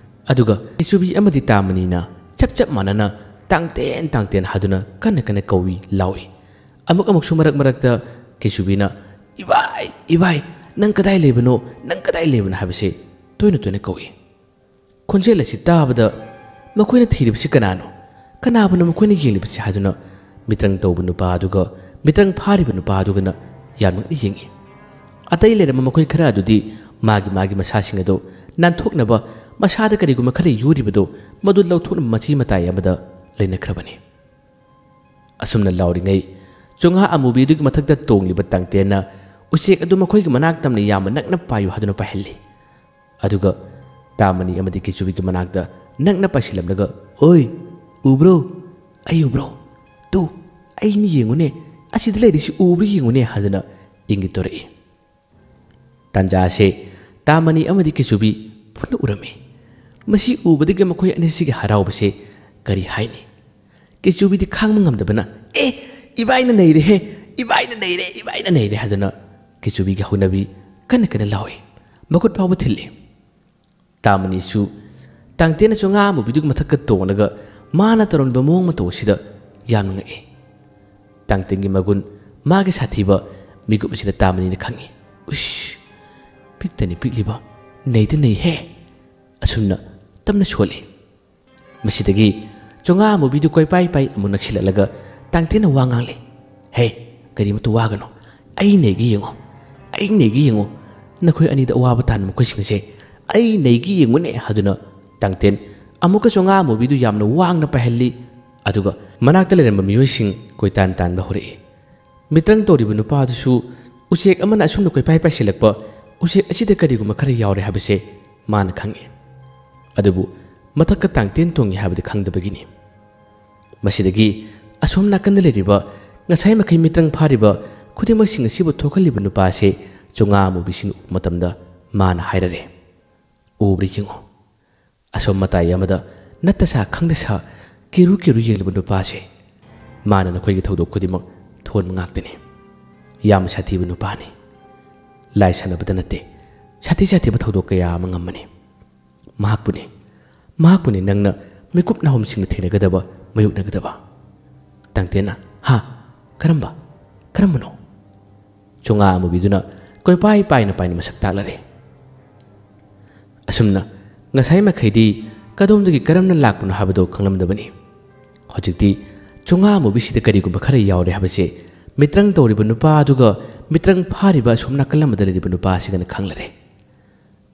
ꯑꯗꯨꯒ ꯀꯤꯆꯨꯕꯤ ꯑꯃꯗꯤ ꯇꯥꯃꯅꯤꯅ ꯆꯞ ꯆꯞ ꯃꯥꯟꯅꯅ "ꯇꯥꯡꯇꯦꯟ, ꯇꯥꯡꯇꯦꯟ" ꯍꯥꯏꯗꯨꯅ ꯀꯟꯅ ꯀꯟꯅ ꯀꯧꯏ, ꯂꯥꯎꯏ꯫ ꯑꯃꯨꯛ ꯑꯃꯨꯛꯁꯨ ꯃꯔꯛ ꯃꯔꯛꯇ ꯀꯤꯆꯨꯕꯤꯅ "ꯏꯕꯥꯏ, ꯏꯕꯥꯏ, ꯅꯪ ꯀꯗꯥꯏ ꯂꯩꯕꯅꯣ, ꯅꯪ ꯀꯗꯥꯏ ꯂꯩꯕꯅꯣ?" ꯍꯥꯏꯕꯁꯦ ꯇꯣꯏꯅ ꯇꯣꯏꯅ ꯀꯧꯏ꯫ ꯈꯣꯟꯖꯦꯜ ꯑꯁꯤ ꯇꯥꯕꯗ ꯃꯈꯣꯏꯅ ꯊꯤꯔꯤꯕꯁꯤ ꯀꯅꯥꯅꯣ? ꯀꯅꯥꯕꯨꯅꯣ ꯃꯈꯣꯏꯅ ꯌꯦꯡꯂꯤꯕꯁꯤ ꯍꯥꯏꯗꯨꯅ ꯃꯤꯇ꯭ꯔꯪ ꯇꯧꯕ ꯅꯨꯄꯥ ꯑꯗꯨꯒ ꯃꯤꯇ꯭ꯔꯪ ꯐꯥꯔꯤꯕ ꯅꯨꯄꯥ ꯑꯗꯨꯒꯅ ꯌꯥꯝ ꯉꯛꯅ ꯌꯦꯡꯏ꯫ ꯑꯇꯩ ꯂꯩꯔꯝꯕ ꯃꯈꯣꯏ ꯈꯔ ꯑꯗꯨꯗꯤ ꯃꯥꯒꯤ ꯃꯥꯒꯤ ꯃꯁꯥꯁꯤꯡ ꯑꯗꯨ ꯅꯥꯟꯊꯣꯛꯅꯕ ꯃꯁꯥꯗ ꯀꯔꯤꯒꯨꯝꯕ ꯈꯔ ꯌꯨꯔꯤꯕꯗꯨ ꯃꯗꯨ ꯂꯧꯊꯣꯛꯅꯕ ꯃꯆꯤ ꯃꯇꯥꯏ ꯑꯃꯗ ꯂꯩꯅꯈ꯭ꯔꯕꯅꯤ꯫ ꯑꯁꯨꯝꯅ ꯂꯥꯎꯔꯤꯉꯩ ꯆꯣꯉꯥ ꯑꯃꯨꯕꯤ ꯑꯗꯨꯒꯤ ꯃꯊꯛꯇ ꯇꯣꯡꯂꯤꯕ ꯇꯥꯡꯇꯦꯟꯅ ꯎꯆꯦꯛ ꯑꯗꯨ ꯃꯈꯣꯏꯒꯤ ꯃꯅꯥꯛ ꯇꯝꯅ ꯌꯥꯝꯅ ꯅꯛꯅ ꯄꯥꯏꯌꯨ ꯍꯥꯏꯗꯨꯅ ꯄꯥꯏꯍꯜꯂꯤ꯫ ꯑꯗꯨꯒ ꯇꯥꯃꯅꯤ ꯑꯃꯗꯤ ꯀꯤꯆꯨꯕꯤꯒꯤ ꯃꯅꯥꯛꯇ ꯅꯛꯅ ꯄꯥꯏꯁꯤꯜꯂꯝꯂꯒ, "ꯑꯣꯏ, ꯎꯕ꯭ꯔꯣ? ꯑꯩ ꯎꯕ꯭ꯔꯣ? ꯇꯨ, ꯑꯩꯅ ꯌꯦꯡꯉꯨꯅꯦ, ꯑꯁꯤꯗ ꯂꯩꯔꯤꯁꯤ ꯎꯕ꯭ꯔꯥ ꯌꯦꯡꯉꯨꯅꯦ" ꯍꯥꯏꯗꯨꯅ ꯏꯪꯒꯤꯠ ꯇꯧꯔꯛꯏ꯫ ꯇꯥꯟꯖꯥ ꯑꯁꯦ ꯇꯥꯃꯅꯤ ꯑꯃꯗꯤ ꯀꯤꯆꯨꯕꯤ ꯄꯨꯟꯅ ꯎꯔꯝꯃꯤ꯫ ꯃꯁꯤ ꯎꯕꯗꯒꯤ ꯃꯈꯣꯏ ꯑꯅꯤꯁꯤꯒꯤ ꯍꯔꯥꯎꯕꯁꯦ ꯀꯔꯤ ꯍꯥꯏꯅꯤ? ꯀꯤꯆꯨꯕꯤꯗꯤ ꯈꯥꯡꯕ ꯉꯝꯗꯕꯅ, "ꯑꯦ, ꯏꯕꯥꯏꯅ ꯅꯩꯔꯦꯍꯦ, ꯏꯕꯥꯏꯅ ꯅꯩꯔꯦ, ꯏꯕꯥꯏꯅ ꯅꯩꯔꯦ" ꯍꯥꯏꯗꯨꯅ ꯀꯤꯆꯨꯕꯤꯒꯤ ꯍꯧꯅꯕꯤ ꯀꯟꯅ ꯀꯟꯅ ꯂꯥꯎꯏ꯫ ꯃꯈꯨꯠ ꯐꯥꯎꯕ ꯊꯤꯜꯂꯤ꯫ ꯇꯥꯃꯅꯤꯁꯨ ꯇꯥꯡꯇꯦꯟꯅ ꯆꯣꯉꯥ ꯑꯃꯨꯕꯤꯗꯨꯒꯤ ꯃꯊꯛꯇ ꯇꯣꯡꯂꯒ ꯃꯥꯅ ꯇꯧꯔꯝꯂꯤꯕ ꯃꯑꯣꯡ ꯃꯇꯧ ꯑꯁꯤꯗ ꯌꯥꯝꯅ ꯉꯛꯏ꯫ ꯇꯥꯡꯇꯦꯟꯒꯤ ꯃꯒꯨꯟ, ꯃꯥꯒꯤ ꯁꯥꯊꯤꯕ ꯃꯤꯀꯨꯞ ꯑꯁꯤꯗ ꯇꯥꯃꯅꯤꯅ ꯈꯪꯏ꯫ "ꯎꯁ, ꯄꯤꯛꯇꯅꯤ ꯄꯤꯛꯂꯤꯕ, ꯅꯩꯗꯤ ꯅꯩꯍꯦ!" ꯑꯁꯨꯝꯅ ꯇꯞꯅ ꯁꯣꯜꯂꯤ꯫ ꯃꯁꯤꯗꯒꯤ ꯆꯣꯉꯥ ꯑꯃꯨꯕꯤꯗꯨ ꯀꯣꯏꯄꯥꯏ ꯄꯥꯏ ꯑꯃꯨꯛ ꯅꯛꯁꯤꯜꯂꯛꯂꯒ ꯇꯥꯡꯇꯦꯟꯅ ꯋꯥ ꯉꯥꯡꯂꯤ꯫ "ꯍꯦ, ꯀꯔꯤꯃꯠꯇ ꯋꯥꯒꯅꯨ꯫ ꯑꯩ ꯅꯩꯒꯦ ꯌꯦꯡꯉꯨ꯫ ꯑꯩ ꯅꯩꯒꯦ ꯌꯦꯡꯉꯨ꯫ ꯅꯈꯣꯏ ꯑꯅꯤꯗ ꯑꯋꯥꯕ ꯇꯥꯍꯟꯕ ꯃꯈꯣꯏꯁꯤꯡ ꯑꯁꯦ ꯑꯩ ꯅꯩꯒꯦ ꯌꯦꯡꯉꯨꯅꯦ" ꯍꯥꯏꯗꯨꯅ ꯇꯥꯡꯇꯦꯟ ꯑꯃꯨꯛꯀ ꯆꯣꯉꯥ ꯑꯃꯨꯕꯤꯗꯨ ꯌꯥꯝꯅ ꯋꯥꯡꯅ ꯄꯥꯏꯍꯜꯂꯤ꯫ ꯑꯗꯨꯒ ꯃꯅꯥꯛꯇ ꯂꯩꯔꯝꯕ ꯃꯤꯑꯣꯏꯁꯤꯡ ꯀꯣꯏꯇꯥꯟ ꯇꯥꯟꯕ ꯍꯧꯔꯛꯏ꯫ ꯃꯤꯇ꯭ꯔꯪ ꯇꯧꯔꯤꯕ ꯅꯨꯄꯥ ꯑꯗꯨꯁꯨ ꯎꯆꯦꯛ ꯑꯃꯅ ꯑꯁꯨꯝꯅ ꯀꯣꯏꯄꯥꯏ ꯄꯥꯏꯁꯤꯜꯂꯛꯄ, ꯎꯆꯦꯛ ꯑꯁꯤꯗ ꯀꯔꯤꯒꯨꯝꯕ ꯈꯔ ꯌꯥꯎꯔꯦ ꯍꯥꯏꯕꯁꯦ ꯃꯥꯅ ꯈꯪꯏ꯫ ꯑꯗꯨꯕꯨ ꯃꯊꯛꯇ ꯇꯥꯡꯇꯦꯟ ꯇꯣꯡꯏ ꯍꯥꯏꯕꯗꯤ ꯈꯪꯗꯕꯒꯤꯅꯤ꯫ ꯃꯁꯤꯗꯒꯤ ꯑꯁꯣꯝ ꯅꯥꯀꯟꯗ ꯂꯩꯔꯤꯕ ꯉꯁꯥꯏ ꯃꯈꯩ ꯃꯤꯇ꯭ꯔꯪ ꯐꯥꯔꯤꯕ ꯈꯨꯗꯤꯡꯃꯛꯁꯤꯡ ꯑꯁꯤꯕꯨ ꯊꯣꯛꯍꯜꯂꯤꯕ ꯅꯨꯄꯥ ꯑꯁꯤ ꯆꯣꯉꯥ ꯑꯃꯨꯕꯤꯁꯤꯅ ꯎꯕ ꯃꯇꯝꯗ ꯃꯥꯅ ꯍꯥꯏꯔꯔꯦ, "ꯎꯕ꯭ꯔꯥ ꯌꯦꯡꯉꯨ, ꯑꯁꯣꯝ ꯃꯇꯥꯏ ꯑꯃꯗ ꯅꯠꯇ ꯁꯥ ꯈꯪꯗ ꯁꯥ ꯀꯤꯔꯨ ꯀꯤꯔꯨ ꯌꯦꯡꯂꯤꯕ ꯅꯨꯄꯥꯁꯦ꯫ ꯃꯥꯅ ꯅꯈꯣꯏꯒꯤ ꯊꯧꯗꯣꯛ ꯈꯨꯗꯤꯡꯃꯛ ꯊꯣꯟꯕ ꯉꯥꯛꯇꯅꯤ꯫ ꯌꯥꯝ ꯁꯥꯊꯤꯕ ꯅꯨꯄꯥꯅꯤ꯫ ꯂꯥꯏ ꯁꯥꯟꯅꯕꯗ ꯅꯠꯇꯦ, ꯁꯥꯊꯤ ꯁꯥꯊꯤꯕ ꯊꯧꯗꯣꯛ ꯀꯌꯥ ꯑꯃ ꯉꯝꯕꯅꯤ꯫ ꯃꯍꯥꯛꯄꯨꯅꯤ, ꯃꯍꯥꯛꯄꯨꯅꯤ ꯅꯪꯅ ꯃꯤꯀꯨꯞ ꯅꯥꯍꯨꯝꯁꯤꯡꯅ ꯊꯦꯡꯅꯒꯗꯕ, ꯃꯥꯌꯣꯛꯅꯒꯗꯕ꯫" ꯇꯥꯡꯇꯦꯟꯅ, "ꯍꯥ? ꯀꯔꯝꯕ? ꯀꯔꯝꯕꯅꯣ?" ꯆꯣꯉꯥ ꯑꯃꯨꯕꯤꯗꯨꯅ ꯀꯣꯏꯄꯥꯏ ꯄꯥꯏꯅ ꯄꯥꯏꯅ ꯃꯁꯛ ꯇꯥꯛꯂꯔꯦ꯫ ꯑꯁꯨꯝꯅ ꯉꯁꯥꯏ ꯃꯈꯩꯗꯤ ꯀꯗꯣꯝꯗꯒꯤ ꯀꯔꯝꯅ ꯂꯥꯛꯄꯅꯣ ꯍꯥꯏꯕꯗꯨ ꯈꯪꯂꯝꯗꯕꯅꯤ꯫ ꯍꯧꯖꯤꯛꯇꯤ ꯆꯣꯉꯥ ꯑꯃꯨꯕꯤꯁꯤꯗ ꯀꯔꯤꯒꯨꯝꯕ ꯈꯔ ꯌꯥꯎꯔꯦ ꯍꯥꯏꯕꯁꯦ ꯃꯤꯇ꯭ꯔꯪ ꯇꯧꯔꯤꯕ ꯅꯨꯄꯥ ꯑꯗꯨꯒ ꯃꯤꯇ꯭ꯔꯪ ꯐꯥꯔꯤꯕ ꯑꯁꯣꯝ ꯅꯥꯀꯜ ꯑꯃꯗ ꯂꯩꯔꯤꯕ ꯅꯨꯄꯥ ꯑꯁꯤꯒꯅ ꯈꯪꯂꯔꯦ꯫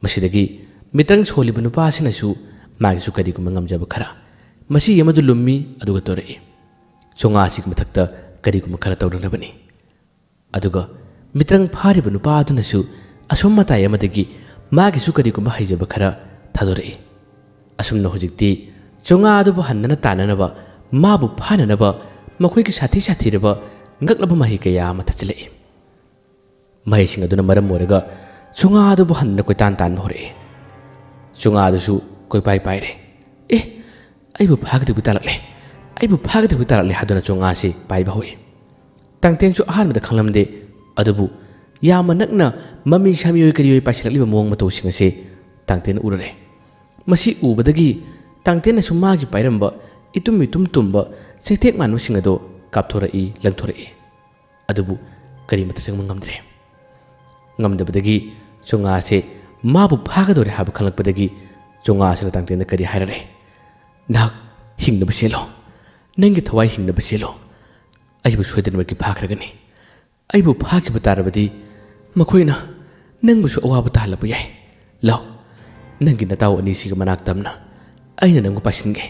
ꯃꯁꯤꯗꯒꯤ ꯃꯤꯇ꯭ꯔꯪ ꯁꯣꯜꯂꯤꯕ ꯅꯨꯄꯥ ꯑꯁꯤꯅꯁꯨ ꯃꯥꯒꯤꯁꯨ ꯀꯔꯤꯒꯨꯝꯕ ꯉꯝꯖꯕ ꯈꯔ, ꯃꯁꯤ ꯑꯃꯗꯨ ꯂꯨꯝꯃꯤ ꯑꯗꯨꯒ ꯇꯧꯔꯛꯏ꯫ ꯆꯣꯉꯥ ꯑꯁꯤꯒꯤ ꯃꯊꯛꯇ ꯀꯔꯤꯒꯨꯝꯕ ꯈꯔ ꯇꯧꯔꯛꯂꯕꯅꯤ꯫ ꯑꯗꯨꯒ ꯃꯤꯇ꯭ꯔꯪ ꯐꯥꯔꯤꯕ ꯅꯨꯄꯥ ꯑꯗꯨꯅꯁꯨ ꯑꯁꯣꯝ ꯃꯇꯥꯏ ꯑꯃꯗꯒꯤ ꯃꯥꯒꯤꯁꯨ ꯀꯔꯤꯒꯨꯝꯕ ꯍꯩꯖꯕ ꯈꯔ ꯊꯥꯗꯣꯔꯛꯏ꯫ ꯑꯁꯨꯝꯅ ꯍꯧꯖꯤꯛꯇꯤ ꯆꯣꯉꯥ ꯑꯗꯨꯕꯨ ꯍꯟꯗꯅ ꯇꯥꯟꯅꯅꯕ, ꯃꯥꯕꯨ ꯐꯥꯅꯅꯕ ꯃꯈꯣꯏꯒꯤ ꯁꯥꯊꯤ ꯁꯥꯊꯤꯔꯕ ꯉꯛꯂꯕ ꯃꯍꯩ ꯀꯌꯥ ꯑꯃ ꯊꯠꯆꯤꯜꯂꯛꯏ꯫ ꯃꯍꯩꯁꯤꯡ ꯑꯗꯨꯅ ꯃꯔꯝ ꯑꯣꯏꯔꯒ ꯆꯣꯉꯥ ꯑꯗꯨꯕꯨ ꯍꯟꯗꯅ ꯀꯣꯏꯇꯥꯟ ꯇꯥꯟꯕ ꯍꯧꯔꯛꯏ꯫ ꯆꯣꯉꯥ ꯑꯗꯨꯁꯨ ꯀꯣꯏꯄꯥꯏ ꯄꯥꯏꯔꯦ꯫ "ꯑꯦ, ꯑꯩꯕꯨ ꯐꯥꯒꯗꯕ ꯇꯥꯔꯛꯂꯦ, ꯑꯩꯕꯨ ꯐꯥꯒꯗꯕ ꯇꯥꯔꯛꯂꯦ" ꯍꯥꯏꯗꯨꯅ ꯆꯣꯉꯥ ꯑꯁꯤ ꯄꯥꯏꯕ ꯍꯧꯏ꯫ ꯇꯥꯡꯇꯦꯟꯁꯨ ꯑꯍꯥꯟꯕꯗ ꯈꯪꯂꯝꯗꯦ, ꯑꯗꯨꯕꯨ ꯌꯥꯝꯅ ꯅꯛꯅ ꯃꯃꯤ ꯁꯥꯃꯤꯑꯣꯏ ꯀꯔꯤꯑꯣꯏ ꯄꯥꯏꯁꯤꯜꯂꯛꯂꯤꯕ ꯃꯑꯣꯡ ꯃꯇꯧꯁꯤꯡ ꯑꯁꯤ ꯇꯥꯡꯇꯦꯟꯅ ꯎꯔꯔꯦ꯫ ꯃꯁꯤ ꯎꯕꯗꯒꯤ ꯇꯥꯡꯇꯦꯟꯅꯁꯨ ꯃꯥꯒꯤ ꯄꯥꯏꯔꯝꯕ ꯏꯇꯨꯝ ꯏꯇꯨꯝ ꯇꯨꯝꯕ ꯆꯩꯇꯦꯛ ꯃꯥꯟꯕꯁꯤꯡ ꯑꯗꯨ ꯀꯥꯞꯊꯣꯔꯛꯏ, ꯂꯪꯊꯣꯔꯛꯏ꯫ ꯑꯗꯨꯕꯨ ꯀꯔꯤꯃꯠꯇ ꯆꯪꯕ ꯉꯝꯗ꯭ꯔꯦ꯫ ꯉꯝꯗꯕꯗꯒꯤ ꯆꯣꯉꯥꯁꯦ ꯃꯥꯕꯨ ꯐꯥꯒꯗꯧꯔꯦ ꯍꯥꯏꯕ ꯈꯪꯂꯛꯄꯗꯒꯤ ꯆꯣꯉꯥꯁꯤꯅ ꯇꯥꯡꯇꯦꯟꯗ ꯀꯔꯤ ꯍꯥꯏꯔꯛꯂꯦ? "ꯅꯍꯥꯛ ꯍꯤꯡꯅꯕ ꯆꯦꯜꯂꯣ, ꯅꯪꯒꯤ ꯊꯋꯥꯏ ꯍꯤꯡꯅꯕ ꯆꯦꯜꯂꯣ, ꯑꯩꯕꯨ ꯁꯣꯏꯗꯅꯃꯛꯀꯤ ꯐꯥꯈ꯭ꯔꯒꯅꯤ꯫ ꯑꯩꯕꯨ ꯐꯥꯈꯤꯕ ꯇꯥꯔꯕꯗꯤ ꯃꯈꯣꯏꯅ ꯅꯪꯕꯨꯁꯨ ꯑꯋꯥꯕ ꯇꯥꯍꯜꯂꯛꯄ ꯌꯥꯏ꯫ ꯂꯥꯎ, ꯅꯪꯒꯤ ꯅꯇꯥꯎ ꯑꯅꯤꯁꯤꯒꯤ ꯃꯅꯥꯛ ꯇꯝꯅ ꯑꯩꯅ ꯅꯪꯕꯨ ꯄꯥꯏꯁꯤꯟꯒꯦ,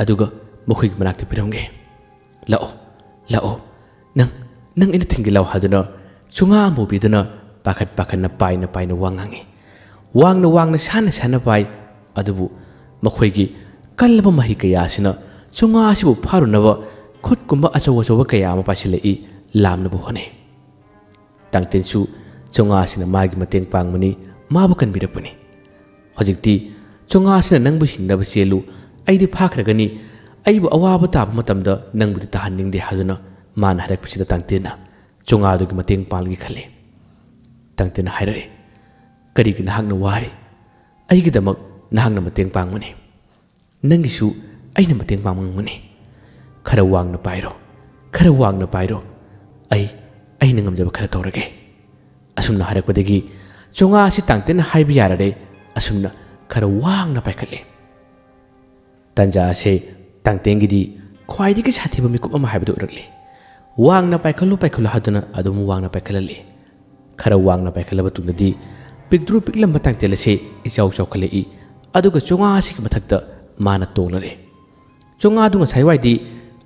ꯑꯗꯨꯒ ꯃꯈꯣꯏꯒꯤ ꯃꯅꯥꯛꯇ ꯄꯤꯔꯝꯒꯦ꯫ ꯂꯥꯛꯑꯣ, ꯂꯥꯛꯑꯣ, ꯅꯪ, ꯅꯪ ꯑꯩꯅ ꯊꯤꯟꯒꯦ ꯂꯥꯎ" ꯍꯥꯏꯗꯨꯅ ꯆꯣꯉꯥ ꯑꯃꯨꯕꯤꯗꯨꯅ ꯄꯥꯈꯠ ꯄꯥꯈꯠꯅ ꯄꯥꯏꯅ ꯄꯥꯏꯅ ꯋꯥ ꯉꯥꯡꯉꯤ꯫ ꯋꯥꯡꯅ ꯋꯥꯡꯅ ꯁꯥꯟꯅ ꯁꯥꯟꯅ ꯄꯥꯏ꯫ ꯑꯗꯨꯕꯨ ꯃꯈꯣꯏꯒꯤ ꯀꯜꯂꯕ ꯃꯍꯩ ꯀꯌꯥ ꯑꯁꯤꯅ ꯆꯣꯉꯥ ꯑꯁꯤꯕꯨ ꯐꯥꯔꯨꯅꯕ ꯈꯨꯠꯀꯨꯝꯕ ꯑꯆꯧ ꯑꯆꯧꯕ ꯀꯌꯥ ꯑꯃ ꯄꯥꯏꯁꯤꯜꯂꯛꯏ, ꯂꯥꯝꯅꯕ ꯍꯣꯠꯅꯩ꯫ ꯇꯥꯡꯇꯦꯟꯁꯨ ꯆꯣꯉꯥꯁꯤꯅ ꯃꯥꯒꯤ ꯃꯇꯦꯡ ꯄꯥꯡꯕꯅꯤ, ꯃꯥꯕꯨ ꯀꯟꯕꯤꯔꯛꯄꯅꯤ꯫ ꯍꯧꯖꯤꯛꯇꯤ ꯆꯣꯉꯥꯁꯤꯅ "ꯅꯪꯕꯨ ꯍꯤꯡꯅꯕ ꯆꯦꯜꯂꯨ, ꯑꯩꯗꯤ ꯐꯥꯈ꯭ꯔꯒꯅꯤ, ꯑꯩꯕꯨ ꯑꯋꯥꯕ ꯇꯥꯕ ꯃꯇꯝꯗ ꯅꯪꯕꯨꯗꯤ ꯇꯥꯍꯟꯅꯤꯡꯗꯦ" ꯍꯥꯏꯗꯨꯅ ꯃꯥꯅ ꯍꯥꯏꯔꯛꯄꯁꯤꯗ ꯇꯥꯡꯇꯦꯟꯅ ꯆꯣꯉꯥꯗꯨꯒꯤ ꯃꯇꯦꯡ ꯄꯥꯡꯂꯒꯦ ꯈꯜꯂꯤ꯫ ꯇꯥꯡꯇꯦꯟꯅ ꯍꯥꯏꯔꯛꯏ, "ꯀꯔꯤꯒꯤ ꯅꯍꯥꯛꯅ ꯋꯥꯔꯤ? ꯑꯩꯒꯤꯗꯃꯛ ꯅꯍꯥꯛꯅ ꯃꯇꯦꯡ ꯄꯥꯡꯕꯅꯤ꯫ ꯅꯪꯒꯤꯁꯨ ꯑꯩꯅ ꯃꯇꯦꯡ ꯄꯥꯡꯕ ꯉꯝꯒꯅꯤ꯫ ꯈꯔ ꯋꯥꯡꯅ ꯄꯥꯏꯔꯣ, ꯈꯔ ꯋꯥꯡꯅ ꯄꯥꯏꯔꯣ꯫ ꯑꯩ, ꯑꯩꯅ ꯉꯝꯖꯕ ꯈꯔ ꯇꯧꯔꯒꯦ"꯫ ꯑꯁꯨꯝꯅ ꯍꯥꯏꯔꯛꯄꯗꯒꯤ ꯆꯣꯉꯥ ꯑꯁꯤ ꯇꯥꯡꯇꯦꯟꯅ ꯍꯥꯏꯕ ꯌꯥꯔꯔꯦ꯫ ꯑꯁꯨꯝꯅ ꯈꯔ ꯋꯥꯡꯅ ꯄꯥꯏꯈꯠꯂꯦ꯫ ꯇꯥꯟꯖꯥ ꯑꯁꯦ ꯇꯥꯡꯇꯦꯟꯒꯤꯗꯤ ꯈ꯭ꯋꯥꯏꯗꯒꯤ ꯁꯥꯊꯤꯕ ꯃꯤꯀꯨꯞ ꯑꯃ ꯍꯥꯏꯕꯗꯨ ꯑꯣꯏꯔꯛꯂꯦ꯫ ꯋꯥꯡꯅ ꯄꯥꯏꯈꯠꯂꯨ, ꯄꯥꯏꯈꯠꯂꯨ ꯍꯥꯏꯗꯨꯅ ꯑꯗꯨꯝ ꯋꯥꯡꯅ ꯄꯥꯏꯈꯠꯍꯜꯂꯤ꯫ ꯈꯔ ꯋꯥꯡꯅ ꯄꯥꯏꯈꯠꯂꯕ ꯇꯨꯡꯗꯗꯤ ꯄꯤꯛꯇ꯭ꯔꯨ ꯄꯤꯛꯂꯝꯕ ꯇꯥꯡꯇꯦꯟ ꯑꯁꯤ ꯏꯆꯥꯎ ꯆꯥꯎꯈꯠꯂꯛꯏ꯫ ꯑꯗꯨꯒ ꯆꯣꯉꯥ ꯑꯁꯤꯒꯤ ꯃꯊꯛꯇ ꯃꯥꯅ ꯇꯣꯡꯂꯔꯦ꯫ ꯆꯣꯉꯥꯗꯨ ꯉꯁꯥꯏꯋꯥꯏꯗꯤ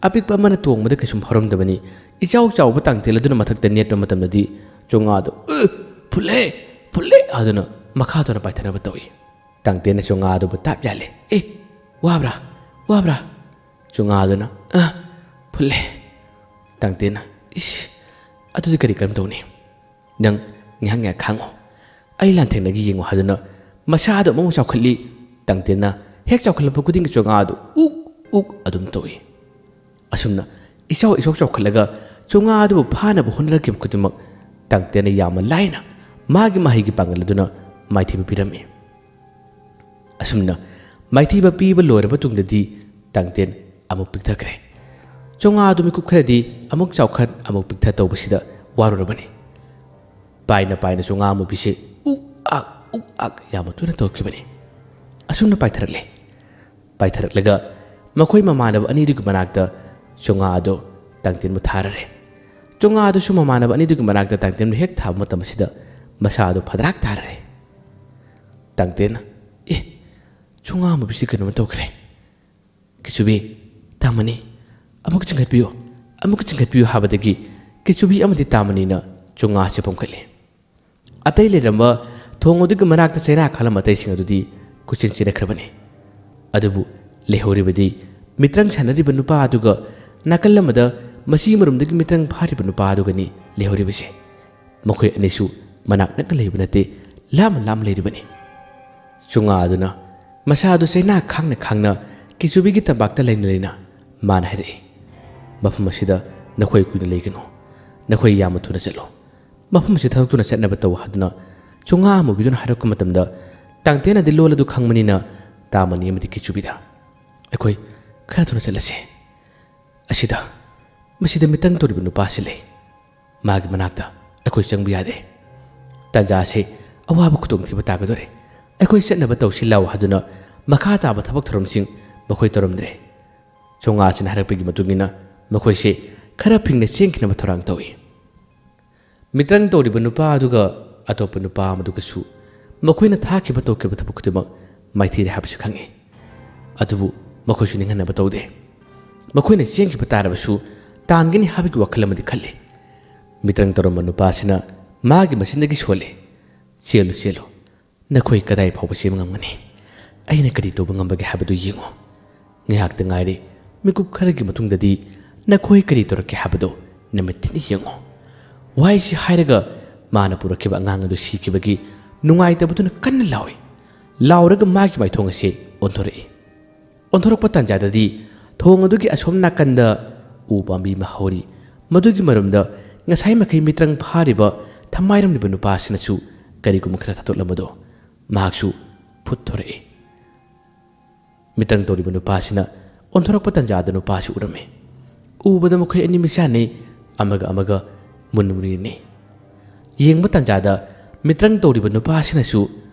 ꯑꯄꯤꯛꯄ ꯑꯃꯅ ꯇꯣꯡꯕꯗ ꯀꯩꯁꯨꯝ ꯐꯥꯎꯔꯝꯗꯕꯅꯤ꯫ ꯏꯆꯥꯎ ꯆꯥꯎꯕ ꯇꯥꯡꯇꯦꯟ ꯑꯗꯨꯅ ꯃꯊꯛꯇ ꯅꯦꯠꯄ ꯃꯇꯝꯗꯗꯤ ꯆꯣꯉꯥꯗꯨ "ꯑ, ꯐꯨꯜꯂꯦ, ꯐꯨꯜꯂꯦ" ꯍꯥꯏꯗꯨꯅ ꯃꯈꯥ ꯇꯥꯅ ꯄꯥꯏꯊꯅꯕ ꯇꯧꯏ꯫ ꯇꯥꯡꯇꯦꯟꯅ ꯆꯣꯉꯥꯗꯨꯕꯨ ꯇꯥꯞ ꯌꯥꯜꯂꯦ꯫ "ꯑꯦ, ꯋꯥꯕ꯭ꯔꯥ? ꯋꯥꯕ꯭ꯔꯥ?" ꯆꯣꯉꯥꯗꯨꯅ "ꯑ, ꯐꯨꯜꯂꯦ"꯫ ꯇꯥꯡꯇꯦꯟꯅ "ꯏꯁ, ꯑꯗꯨꯗꯤ ꯀꯔꯤ ꯀꯔꯝ ꯇꯧꯅꯤ? ꯅꯪ ꯉꯥꯏꯍꯥꯛ ꯉꯥꯏꯍꯥꯛ ꯈꯥꯡꯉꯣ, ꯑꯩ ꯂꯥꯟꯊꯦꯡꯅꯒꯦ ꯌꯦꯡꯉꯣ" ꯍꯥꯏꯗꯨꯅ ꯃꯁꯥꯗꯨ ꯑꯃꯨꯛ ꯆꯥꯎꯈꯠꯂꯤ꯫ ꯇꯥꯡꯇꯦꯟꯅ ꯍꯦꯛ ꯆꯥꯎꯈꯠꯂꯛꯄ ꯈꯨꯗꯤꯡꯒꯤ ꯆꯣꯉꯥꯗꯨ "ꯎꯛ, ꯎꯛ" ꯑꯗꯨꯝ ꯇꯧꯏ꯫ ꯑꯁꯨꯝꯅ ꯏꯆꯥꯎ ꯏꯆꯥꯎ ꯆꯥꯎꯈꯠꯂꯒ ꯆꯣꯉꯥ ꯑꯗꯨꯕꯨ ꯐꯥꯅꯕ ꯍꯣꯠꯅꯔꯛꯈꯤꯕ ꯈꯨꯗꯤꯡꯃꯛ ꯇꯥꯡꯇꯦꯟꯅ ꯌꯥꯝꯅ ꯂꯥꯏꯅ ꯃꯥꯒꯤ ꯃꯍꯩꯒꯤ ꯄꯥꯡꯒꯜ ꯑꯗꯨꯅ ꯃꯥꯏꯊꯤꯕ ꯄꯤꯔꯝꯃꯤ꯫ ꯑꯁꯨꯝꯅ ꯃꯥꯏꯊꯤꯕ ꯄꯤꯕ ꯂꯣꯏꯔꯕ ꯇꯨꯡꯗꯗꯤ ꯇꯥꯡꯇꯦꯟ ꯑꯃꯨꯛ ꯄꯤꯛꯊꯈ꯭ꯔꯦ꯫ ꯆꯣꯉꯥ ꯑꯗꯨ ꯃꯤꯀꯨꯞ ꯈꯔꯗꯤ ꯑꯃꯨꯛ ꯆꯥꯎꯈꯠ, ꯑꯃꯨꯛ ꯄꯤꯛꯊ ꯇꯧꯕꯁꯤꯗ ꯋꯥꯔꯨꯔꯕꯅꯤ꯫ ꯄꯥꯏꯅ ꯄꯥꯏꯅ ꯆꯣꯉꯥ ꯑꯃꯨꯕꯤꯁꯦ "ꯎꯛ ꯑꯥꯛ, ꯎꯛ ꯑꯥꯛ" ꯌꯥꯝꯅ ꯇꯣꯏꯅ ꯇꯧꯔꯛꯈꯤꯕꯅꯤ꯫ ꯑꯁꯨꯝꯅ ꯄꯥꯏꯊꯔꯛꯂꯦ꯫ ꯄꯥꯏꯊꯔꯛꯂꯒ ꯃꯈꯣꯏ ꯃꯃꯥꯟꯅꯕ ꯑꯅꯤꯗꯨꯒꯤ ꯃꯅꯥꯛꯇ ꯆꯣꯉꯥ ꯑꯗꯣ ꯇꯥꯡꯇꯦꯟꯕꯨ ꯊꯥꯔꯔꯦ꯫ ꯆꯣꯉꯥ ꯑꯗꯨꯁꯨ ꯃꯃꯥꯟꯅꯕ ꯑꯅꯤꯗꯨꯒꯤ ꯃꯅꯥꯛꯇ ꯇꯥꯡꯇꯦꯟꯕꯨ ꯍꯦꯛ ꯊꯥꯕ ꯃꯇꯝ ꯑꯁꯤꯗ ꯃꯁꯥ ꯑꯗꯨ ꯐꯗ꯭ꯔꯥꯛ ꯇꯥꯔꯔꯦ꯫ ꯇꯥꯡꯇꯦꯟꯅ "ꯑꯦ, ꯆꯣꯉꯥ ꯑꯃꯨꯕꯤꯁꯤ ꯀꯩꯅꯣꯝ ꯇꯧꯈ꯭ꯔꯦ꯫ ꯀꯤꯆꯨꯕꯤ, ꯇꯥꯃꯅꯤ, ꯑꯃꯨꯛꯀ ꯆꯤꯡꯈꯠꯄꯤꯌꯨ, ꯑꯃꯨꯛꯀ ꯆꯤꯡꯈꯠꯄꯤꯌꯨ" ꯍꯥꯏꯕꯗꯒꯤ ꯀꯤꯆꯨꯕꯤ ꯑꯃꯗꯤ ꯇꯥꯃꯅꯤꯅ ꯆꯣꯉꯥꯁꯦ ꯄꯣꯝꯈꯠꯂꯤ꯫ ꯑꯇꯩ ꯂꯩꯔꯝꯕ ꯊꯣꯡ ꯑꯗꯨꯒꯤ ꯃꯅꯥꯛꯇ ꯆꯩꯔꯥ ꯈꯥꯜꯂꯝꯕ ꯑꯇꯩꯁꯤꯡ ꯑꯗꯨꯗꯤ ꯀꯣꯏꯆꯦꯟ ꯆꯦꯟꯅꯈ꯭ꯔꯕꯅꯤ꯫ ꯑꯗꯨꯕꯨ ꯂꯩꯍꯧꯔꯤꯕꯗꯤ ꯃꯤꯇ꯭ꯔꯪ ꯁꯥꯟꯅꯔꯤꯕ ꯅꯨꯄꯥ ꯑꯗꯨꯒ ꯅꯥꯀꯜ ꯑꯃꯗ ꯃꯁꯤꯒꯤ ꯃꯔꯨꯝꯗꯒꯤ ꯃꯤꯇ꯭ꯔꯪ ꯐꯥꯔꯤꯕ ꯅꯨꯄꯥ ꯑꯗꯨꯒꯅꯤ ꯂꯩꯍꯧꯔꯤꯕꯁꯦ꯫ ꯃꯈꯣꯏ ꯑꯅꯤꯁꯨ ꯃꯅꯥꯛ ꯅꯛꯅ ꯂꯩꯕ ꯅꯠꯇꯦ, ꯂꯥꯞꯅ ꯂꯥꯞꯅ ꯂꯩꯔꯤꯕꯅꯤ꯫ ꯆꯨꯉꯥ ꯑꯗꯨꯅ ꯃꯁꯥ ꯑꯗꯨ ꯆꯩꯅꯥ ꯈꯥꯡꯅ ꯈꯥꯡꯅ ꯀꯤꯆꯨꯕꯤꯒꯤ ꯇꯝꯄꯥꯛꯇ ꯂꯩꯅ ꯂꯩꯅ ꯃꯥꯅ ꯍꯥꯏꯔꯛꯏ, "ꯃꯐꯝ ꯑꯁꯤꯗ ꯅꯈꯣꯏ ꯀꯨꯏꯅ ꯂꯩꯒꯅꯨ, ꯅꯈꯣꯏ ꯌꯥꯝꯅ ꯊꯨꯅ ꯆꯠꯂꯨ꯫ ꯃꯐꯝ ꯑꯁꯤ ꯊꯥꯗꯣꯛꯇꯨꯅ ꯆꯠꯅꯕ ꯇꯧ" ꯍꯥꯏꯗꯨꯅ ꯆꯨꯉꯥ ꯑꯃꯨꯕꯤꯗꯨꯅ ꯍꯥꯏꯔꯛꯄ ꯃꯇꯝꯗ, ꯇꯥꯡꯇꯦꯟꯅꯗꯤ ꯂꯣꯜ ꯑꯗꯨ ꯈꯪꯕꯅꯤꯅ ꯇꯥꯃꯅꯤ ꯑꯃꯗꯤ ꯀꯤꯆꯨꯕꯤꯗ, "ꯑꯩꯈꯣꯏ ꯈꯔ ꯊꯨꯅ ꯆꯠꯂꯁꯤ꯫ ꯑꯁꯤꯗ, ꯃꯁꯤꯗ ꯃꯤꯇ꯭ꯔꯪ ꯇꯧꯔꯤꯕ ꯅꯨꯄꯥꯁꯤ ꯂꯩ꯫ ꯃꯥꯒꯤ ꯃꯅꯥꯛꯇ ꯑꯩꯈꯣꯏ ꯆꯪꯕ ꯌꯥꯗꯦ꯫ ꯇꯥꯟꯖꯥꯁꯦ ꯑꯋꯥꯕ ꯈꯨꯗꯣꯡꯊꯤꯕ ꯇꯥꯒꯗꯧꯔꯦ꯫ ꯑꯩꯈꯣꯏ ꯆꯠꯅꯕ ꯇꯧꯁꯤ ꯂꯥꯎ" ꯍꯥꯏꯗꯨꯅ ꯃꯈꯥ ꯇꯥꯕ ꯊꯕꯛ ꯊꯧꯔꯝꯁꯤꯡ ꯃꯈꯣꯏ ꯇꯧꯔꯝꯗ꯭ꯔꯦ꯫ ꯆꯣꯉꯥꯁꯤꯅ ꯍꯥꯏꯔꯛꯄꯒꯤ ꯃꯇꯨꯡ ꯏꯟꯅ ꯃꯈꯣꯏꯁꯦ ꯈꯔ ꯐꯤꯡꯅ ꯆꯦꯟꯈꯤꯅꯕ ꯊꯧꯔꯥꯡ ꯇꯧꯏ꯫ ꯃꯤꯇ꯭ꯔꯪ ꯇꯧꯔꯤꯕ ꯅꯨꯄꯥ ꯑꯗꯨꯒ ꯑꯇꯣꯞꯄ ꯅꯨꯄꯥ ꯑꯃꯗꯨꯒꯁꯨ ꯃꯈꯣꯏꯅ ꯊꯥꯈꯤꯕ ꯇꯧꯈꯤꯕ ꯊꯕꯛ ꯈꯨꯗꯤꯡꯃꯛ ꯃꯥꯏꯊꯤꯔꯦ ꯍꯥꯏꯕꯁꯤ ꯈꯪꯏ꯫ ꯑꯗꯨꯕꯨ ꯃꯈꯣꯏꯁꯨ ꯅꯤꯡꯍꯟꯅꯕ ꯇꯧꯗꯦ꯫ ꯃꯈꯣꯏꯅ ꯆꯦꯟꯈꯤꯕ ꯇꯥꯔꯕꯁꯨ ꯇꯥꯟꯒꯅꯤ ꯍꯥꯏꯕꯒꯤ ꯋꯥꯈꯜ ꯑꯃꯗꯤ ꯈꯜꯂꯤ꯫ ꯃꯤꯇ꯭ꯔꯪ ꯇꯧꯔꯝꯕ ꯅꯨꯄꯥꯁꯤꯅ ꯃꯥꯒꯤ ꯃꯆꯤꯟꯗꯒꯤ ꯁꯣꯜꯂꯤ, "ꯆꯦꯜꯂꯨ, ꯆꯦꯜꯂꯨ꯫ ꯅꯈꯣꯏ ꯀꯗꯥꯏ ꯐꯥꯎꯕ ꯆꯦꯟꯕ ꯉꯝꯒꯅꯤ? ꯑꯩꯅ ꯀꯔꯤ ꯇꯧꯕ ꯉꯝꯕꯒꯦ ꯍꯥꯏꯕꯗꯨ ꯌꯦꯡꯉꯨ꯫ ꯉꯥꯏꯍꯥꯛꯇ ꯉꯥꯏꯔꯦ꯫ ꯃꯤꯀꯨꯞ ꯈꯔꯒꯤ ꯃꯇꯨꯡꯗꯗꯤ ꯅꯈꯣꯏ ꯀꯔꯤ ꯇꯧꯔꯛꯀꯦ ꯍꯥꯏꯕꯗꯨ ꯅꯃꯤꯠ ꯊꯤꯅ ꯌꯦꯡꯉꯨ꯫" ꯋꯥꯍꯩꯁꯤ ꯍꯥꯏꯔꯒ ꯃꯥꯅ ꯄꯨꯔꯛꯈꯤꯕ ꯑꯉꯥꯡ ꯑꯗꯨ ꯁꯤꯈꯤꯕꯒꯤ ꯅꯨꯡꯉꯥꯏꯇꯕꯗꯨꯅ ꯀꯟꯅ ꯂꯥꯎꯏ꯫ ꯂꯥꯎꯔꯒ ꯃꯥꯒꯤ ꯃꯥꯏꯊꯣꯡ ꯑꯁꯤ ꯑꯣꯟꯊꯣꯔꯛꯏ꯫ ꯑꯣꯟꯊꯣꯔꯛꯄ ꯇꯥꯟꯖꯥꯗꯗꯤ ꯊꯣꯡ ꯑꯗꯨꯒꯤ ꯑꯁꯣꯝ ꯅꯥꯀꯟꯗ ꯎ ꯄꯥꯝꯕꯤ ꯑꯃ ꯍꯧꯔꯤ꯫ ꯃꯗꯨꯒꯤ ꯃꯔꯨꯝꯗ ꯉꯁꯥꯏ ꯃꯈꯩ ꯃꯤꯇ꯭ꯔꯪ ꯐꯥꯔꯤꯕ ꯊꯝꯃꯥꯏꯔꯝꯂꯤꯕ ꯅꯨꯄꯥꯁꯤꯅꯁꯨ ꯀꯔꯤꯒꯨꯝꯕ ꯈꯔ ꯊꯥꯗꯣꯛꯂꯝꯕꯗꯣ ꯃꯍꯥꯛꯁꯨ ꯐꯨꯠ ꯊꯣꯔꯛꯏ꯫ ꯃꯤꯇ꯭ꯔꯪ ꯇꯧꯔꯤꯕ ꯅꯨꯄꯥꯁꯤꯅ ꯑꯣꯟꯊꯣꯔꯛꯄ ꯇꯥꯟꯖꯥꯗ ꯅꯨꯄꯥꯁꯤ ꯎꯔꯝꯃꯤ꯫ ꯎꯕꯗ ꯃꯈꯣꯏ ꯑꯅꯤ ꯃꯤꯆꯥꯟꯅꯩ, ꯑꯃꯒ ꯑꯃꯒ ꯃꯨꯟꯅ ꯃꯨꯟꯅ ꯌꯦꯡꯅꯩ꯫ ꯌꯦꯡꯕ ꯇꯥꯟꯖꯥꯗ ꯃꯤꯇ꯭ꯔꯪ ꯇꯧꯔꯤꯕ ꯅꯨꯄꯥꯁꯤꯅꯁꯨ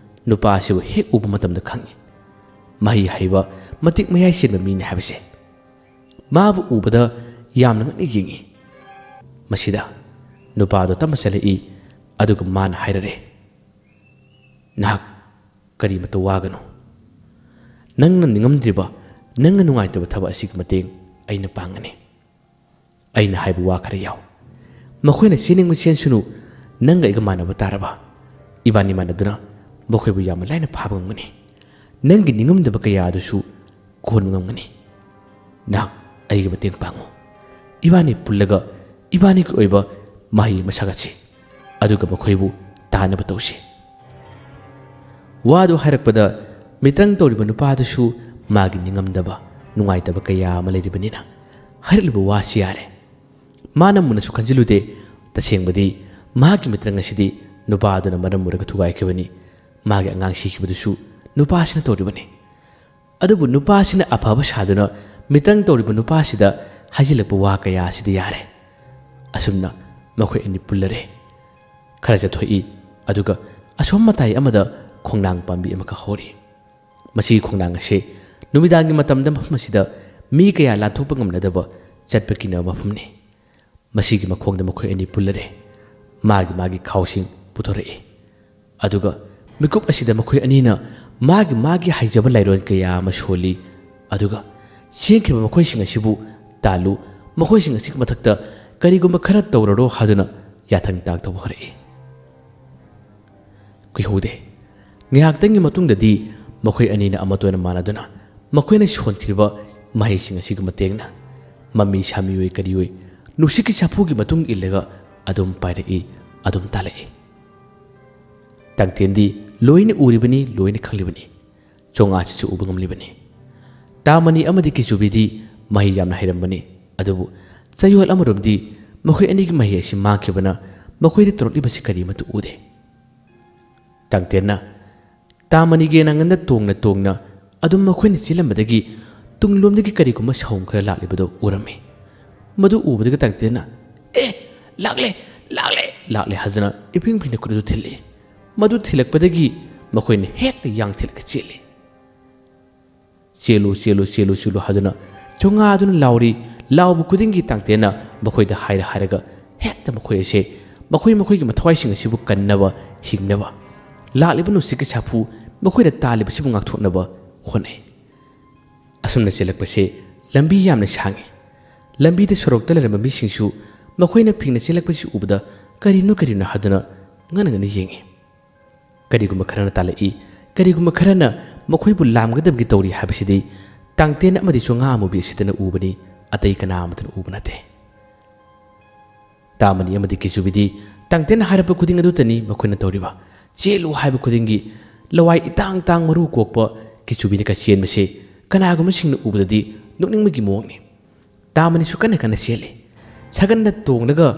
ꯅꯨꯄꯥꯁꯤꯕꯨ ꯍꯦꯛ ꯎꯕ ꯃꯇꯝꯗ ꯈꯪꯏ, ꯃꯍꯩ ꯍꯩꯕ, ꯃꯇꯤꯛ ꯃꯌꯥꯏ ꯆꯦꯟꯕ ꯃꯤꯅꯤ ꯍꯥꯏꯕꯁꯦ꯫ ꯃꯥꯕꯨ ꯎꯕꯗ ꯌꯥꯝꯅ ꯉꯛꯅ ꯌꯦꯡꯏ꯫ ꯃꯁꯤꯗ ꯅꯨꯄꯥꯗꯣ ꯇꯞꯅ ꯆꯠꯂꯛꯏ, ꯑꯗꯨꯒ ꯃꯥꯅ ꯍꯥꯏꯔꯔꯦ, "ꯅꯍꯥꯛ ꯀꯔꯤꯃꯇ ꯋꯥꯒꯅꯨ꯫ ꯅꯪꯅ ꯅꯤꯡꯉꯝꯗ꯭ꯔꯤꯕ, ꯅꯪꯅ ꯅꯨꯡꯉꯥꯏꯇꯕ ꯊꯕꯛ ꯑꯁꯤꯒꯤ ꯃꯇꯦꯡ ꯑꯩꯅ ꯄꯥꯡꯒꯅꯤ꯫ ꯑꯩꯅ ꯍꯥꯏꯕ ꯋꯥ ꯈꯔ ꯌꯥꯎ꯫ ꯃꯈꯣꯏꯅ ꯆꯦꯟꯅꯤꯡꯕ ꯆꯦꯟꯁꯅꯨ, ꯅꯪꯒ ꯑꯩꯒ ꯃꯥꯟꯅꯕ ꯇꯥꯔꯕ? ꯏꯕꯥꯅꯤ ꯃꯥꯟꯅꯗꯨꯅ ꯃꯈꯣꯏꯕꯨ ꯌꯥꯝꯅ ꯂꯥꯏꯅ ꯐꯥꯕ ꯉꯝꯒꯅꯤ꯫ ꯅꯪꯒꯤ ꯅꯤꯡꯉꯝꯗꯕ ꯀꯌꯥ ꯑꯗꯨꯁꯨ ꯀꯣꯟꯕ ꯉꯝꯒꯅꯤ꯫ ꯅꯍꯥꯛ ꯑꯩꯒꯤ ꯃꯇꯦꯡ ꯄꯥꯡꯉꯨ꯫" ꯏꯕꯥꯅꯤ ꯄꯨꯜꯂꯒ ꯏꯕꯥꯅꯤꯒꯤ ꯑꯣꯏꯕ ꯃꯍꯩ ꯑꯃ ꯁꯥꯒꯠꯁꯤ, ꯑꯗꯨꯒ ꯃꯈꯣꯏꯕꯨ ꯇꯥꯅꯕ ꯇꯧꯁꯤ꯫ ꯋꯥꯗꯨ ꯍꯥꯏꯔꯛꯄꯗ ꯃꯤꯇ꯭ꯔꯪ ꯇꯧꯔꯤꯕ ꯅꯨꯄꯥꯗꯨꯁꯨ ꯃꯥꯒꯤ ꯅꯤꯡꯉꯝꯗꯕ, ꯅꯨꯡꯉꯥꯏꯇꯕ ꯀꯌꯥ ꯑꯃ ꯂꯩꯔꯤꯕꯅꯤꯅ ꯍꯥꯏꯔꯛꯂꯤꯕ ꯋꯥꯁꯤ ꯌꯥꯔꯦ꯫ ꯃꯥꯅ ꯃꯨꯟꯅꯁꯨ ꯈꯟꯖꯤꯜꯂꯨꯗꯦ꯫ ꯇꯁꯦꯡꯕꯗꯤ ꯃꯍꯥꯛꯀꯤ ꯃꯤꯇ꯭ꯔꯪ ꯑꯁꯤꯗꯤ ꯅꯨꯄꯥ ꯑꯗꯨꯅ ꯃꯔꯝ ꯑꯣꯏꯔꯒ ꯊꯨꯒꯥꯏꯈꯤꯕꯅꯤ꯫ ꯃꯥꯒꯤ ꯑꯉꯥꯡ ꯁꯤꯈꯤꯕꯗꯨꯁꯨ ꯅꯨꯄꯥꯁꯤꯅ ꯇꯧꯔꯤꯕꯅꯤ꯫ ꯑꯗꯨꯕꯨ ꯅꯨꯄꯥꯁꯤꯅ ꯑꯐꯕ ꯁꯥꯗꯨꯅ ꯃꯤꯇ꯭ꯔꯪ ꯇꯧꯔꯤꯕ ꯅꯨꯄꯥꯁꯤꯗ ꯍꯥꯏꯖꯤꯜꯂꯛꯄ ꯋꯥ ꯀꯌꯥ ꯑꯁꯤꯗꯤ ꯌꯥꯔꯦ꯫ ꯑꯁꯨꯝꯅ ꯃꯈꯣꯏ ꯑꯅꯤ ꯄꯨꯜꯂꯔꯦ꯫ ꯈꯔ ꯆꯠꯊꯣꯛꯏ, ꯑꯗꯨꯒ ꯑꯁꯣꯝ ꯃꯇꯥꯏ ꯑꯃꯗ ꯈꯣꯡꯅꯥꯡ ꯄꯥꯝꯕꯤ ꯑꯃꯈꯛ ꯍꯧꯔꯤ꯫ ꯃꯁꯤꯒꯤ ꯈꯣꯡꯅꯥꯡ ꯑꯁꯤ ꯅꯨꯃꯤꯗꯥꯡꯒꯤ ꯃꯇꯝꯗ ꯃꯐꯝ ꯑꯁꯤꯗ ꯃꯤ ꯀꯌꯥ ꯂꯥꯟꯊꯣꯛꯄ ꯉꯝꯅꯗꯕ, ꯆꯠꯄ ꯀꯤꯅꯕ ꯃꯐꯝꯅꯤ꯫ ꯃꯁꯤꯒꯤ ꯃꯈꯣꯡꯗ ꯃꯈꯣꯏ ꯑꯅꯤ ꯄꯨꯜꯂꯔꯦ꯫ ꯃꯥꯒꯤ ꯃꯥꯒꯤ ꯈꯥꯎꯁꯤꯡ ꯄꯨꯊꯣꯔꯛꯏ꯫ ꯑꯗꯨꯒ ꯃꯤꯀꯨꯞ ꯑꯁꯤꯗ ꯃꯈꯣꯏ ꯑꯅꯤꯅ ꯃꯥꯒꯤ ꯃꯥꯒꯤ ꯍꯩꯖꯕ ꯂꯥꯏꯔꯣꯟ ꯀꯌꯥ ꯑꯃ ꯁꯣꯜꯂꯤ꯫ ꯑꯗꯨꯒ ꯆꯦꯟꯈꯤꯕ ꯃꯈꯣꯏꯁꯤꯡ ꯑꯁꯤꯕꯨ ꯇꯥꯜꯂꯨ, ꯃꯈꯣꯏꯁꯤꯡ ꯑꯁꯤꯒꯤ ꯃꯊꯛꯇ ꯀꯔꯤꯒꯨꯝꯕ ꯈꯔ ꯇꯧꯔꯔꯣ ꯍꯥꯏꯗꯨꯅ ꯌꯥꯊꯪ ꯇꯥꯛ ꯇꯧꯕ ꯍꯧꯔꯛꯏ꯫ ꯀꯨꯏꯍꯧꯗꯦ꯫ ꯉꯥꯏꯍꯥꯛꯇꯪꯒꯤ ꯃꯇꯨꯡꯗꯗꯤ ꯃꯈꯣꯏ ꯑꯅꯤꯅ ꯑꯃꯠꯇ ꯑꯣꯏꯅ ꯃꯥꯟꯅꯗꯨꯅ ꯃꯈꯣꯏꯅ ꯁꯣꯟꯈꯤꯕ ꯃꯍꯩꯁꯤꯡ ꯑꯁꯤꯒꯤ ꯃꯇꯦꯡꯅ ꯃꯃꯤ ꯁꯥꯃꯤꯑꯣꯏ ꯀꯔꯤꯑꯣꯏ ꯅꯨꯡꯁꯤꯠꯀꯤ ꯁꯥꯐꯨꯒꯤ ꯃꯇꯨꯡ ꯏꯜꯂꯒ ꯑꯗꯨꯝ ꯄꯥꯏꯔꯛꯏ, ꯑꯗꯨꯝ ꯇꯥꯜꯂꯛꯏ꯫ ꯇꯥꯡꯇꯦꯟꯗꯤ ꯂꯣꯏꯅ ꯎꯔꯤꯕꯅꯤ, ꯂꯣꯏꯅ ꯈꯪꯂꯤꯕꯅꯤ꯫ ꯆꯣꯉꯥꯁꯤꯁꯨ ꯎꯕ ꯉꯝꯂꯤꯕꯅꯤ꯫ ꯇꯥꯃꯅꯤ ꯑꯃꯗꯤ ꯀꯤꯆꯨꯕꯤꯗꯤ ꯃꯍꯩ ꯌꯥꯝꯅ ꯍꯩꯔꯝꯕꯅꯤ, ꯑꯗꯨꯕꯨ ꯆꯌꯣꯜ ꯑꯃꯔꯣꯝꯗꯤ ꯃꯈꯣꯏ ꯑꯅꯤꯒꯤ ꯃꯍꯩ ꯑꯁꯤ ꯃꯥꯡꯈꯤꯕꯅ ꯃꯈꯣꯏꯗ ꯇꯧꯔꯛꯂꯤꯕꯁꯤ ꯀꯔꯤꯃꯠꯇ ꯎꯗꯦ꯫ ꯇꯥꯡꯇꯦꯟꯅ ꯇꯥꯃꯅꯤꯒꯤ ꯅꯥꯉꯟꯗ ꯇꯣꯡꯅ ꯇꯣꯡꯅ ꯑꯗꯨꯝ ꯃꯈꯣꯏꯅ ꯆꯦꯜꯂꯝꯕꯗꯒꯤ ꯇꯨꯡꯂꯣꯝꯗꯒꯤ ꯀꯔꯤꯒꯨꯝꯕ ꯁꯥꯎꯝ ꯈꯔ ꯂꯥꯛꯂꯤꯕꯗꯨ ꯎꯔꯝꯃꯤ꯫ ꯃꯗꯨ ꯎꯕꯗꯒꯤ ꯇꯥꯡꯇꯦꯟꯅ, "ꯑꯦ, ꯂꯥꯛꯂꯦ, ꯂꯥꯛꯂꯦ, ꯂꯥꯛꯂꯦ" ꯍꯥꯏꯗꯨꯅ ꯏꯐꯤꯡ ꯐꯤꯡꯅ ꯈꯨꯠ ꯑꯗꯨ ꯊꯤꯜꯂꯛꯏ꯫ ꯃꯗꯨ ꯊꯤꯜꯂꯛꯄꯗꯒꯤ ꯃꯈꯣꯏꯅ ꯍꯦꯛꯇ ꯌꯥꯡ ꯊꯤꯜꯂꯒ ꯆꯦꯜꯂꯤ꯫ "ꯆꯦꯜꯂꯨ, ꯆꯦꯜꯂꯨ, ꯆꯦꯜꯂꯨ, ꯆꯦꯜꯂꯨ" ꯍꯥꯏꯗꯨꯅ ꯆꯣꯉꯥ ꯑꯗꯨꯅ ꯂꯥꯎꯔꯤ꯫ ꯂꯥꯎꯕ ꯈꯨꯗꯤꯡꯒꯤ ꯇꯥꯡꯇꯦꯟꯅ ꯃꯈꯣꯏꯗ ꯍꯥꯏꯔ ꯍꯥꯏꯔꯒ ꯍꯦꯛꯇ ꯃꯈꯣꯏ ꯑꯁꯦ ꯃꯈꯣꯏ ꯃꯈꯣꯏꯒꯤ ꯃꯊ꯭ꯋꯥꯏꯁꯤꯡ ꯑꯁꯤꯕꯨ ꯀꯟꯅꯕ, ꯍꯤꯡꯅꯕ, ꯂꯥꯛꯂꯤꯕ ꯅꯨꯡꯁꯤꯠꯀꯤ ꯁꯥꯐꯨ ꯃꯈꯣꯏꯗ ꯇꯥꯜꯂꯤꯕꯁꯤꯕꯨ ꯉꯥꯛꯊꯣꯛꯅꯕ ꯍꯣꯠꯅꯩ꯫ ꯑꯁꯨꯝꯅ ꯆꯦꯜꯂꯛꯄꯁꯦ ꯂꯝꯕꯤ ꯌꯥꯝꯅ ꯁꯥꯡꯉꯤ꯫ ꯂꯝꯕꯤꯗ ꯁꯣꯔꯣꯛꯇ ꯂꯩꯔꯝꯕ ꯃꯤꯁꯤꯡꯁꯨ ꯃꯈꯣꯏꯅ ꯐꯤꯡꯅ ꯆꯦꯜꯂꯛꯄꯁꯤ ꯎꯕꯗ ꯀꯔꯤꯅꯣ ꯀꯔꯤꯅꯣ ꯍꯥꯏꯗꯨꯅ ꯉꯟꯅ ꯉꯟꯅ ꯌꯦꯡꯉꯤ꯫ ꯀꯔꯤꯒꯨꯝꯕ ꯈꯔꯅ ꯇꯥꯜꯂꯛꯏ, ꯀꯔꯤꯒꯨꯝꯕ ꯈꯔꯅ ꯃꯈꯣꯏꯕꯨ ꯂꯥꯝꯒꯗꯕꯒꯤ ꯇꯧꯔꯤ ꯍꯥꯏꯕꯁꯤꯗꯤ ꯇꯥꯡꯇꯦꯟ ꯑꯃꯗꯤ ꯆꯣꯉꯥ ꯑꯃꯨꯕꯤ ꯑꯁꯤꯗꯅ ꯎꯕꯅꯤ꯫ ꯑꯇꯩ ꯀꯅꯥ ꯑꯃꯠꯇꯅ ꯎꯕ ꯅꯠꯇꯦ꯫ ꯇꯥꯃꯅꯤ ꯑꯃꯗꯤ ꯀꯤꯆꯨꯕꯤꯗꯤ ꯇꯥꯡꯇꯦꯟꯅ ꯍꯥꯏꯔꯛꯄ ꯈꯨꯗꯤꯡ ꯑꯗꯨꯇꯅꯤ ꯃꯈꯣꯏꯅ ꯇꯧꯔꯤꯕ꯫ ꯆꯦꯜꯂꯨ ꯍꯥꯏꯕ ꯈꯨꯗꯤꯡꯒꯤ ꯂꯋꯥꯏ ꯏꯇꯥꯡ ꯇꯥꯡ ꯃꯔꯨ ꯀꯣꯛꯄ ꯀꯤꯆꯨꯕꯤꯅꯒ ꯆꯦꯟꯕꯁꯦ ꯀꯅꯥꯒꯨꯝꯕꯁꯤꯡꯅ ꯎꯕꯗꯗꯤ ꯅꯣꯛꯅꯤꯡꯕꯒꯤ ꯃꯑꯣꯡꯅꯤ꯫ ꯇꯥꯃꯅꯤꯁꯨ ꯀꯟꯅ ꯀꯟꯅ ꯆꯦꯜꯂꯤ꯫ ꯁꯒꯟꯗ ꯇꯣꯡꯂꯒ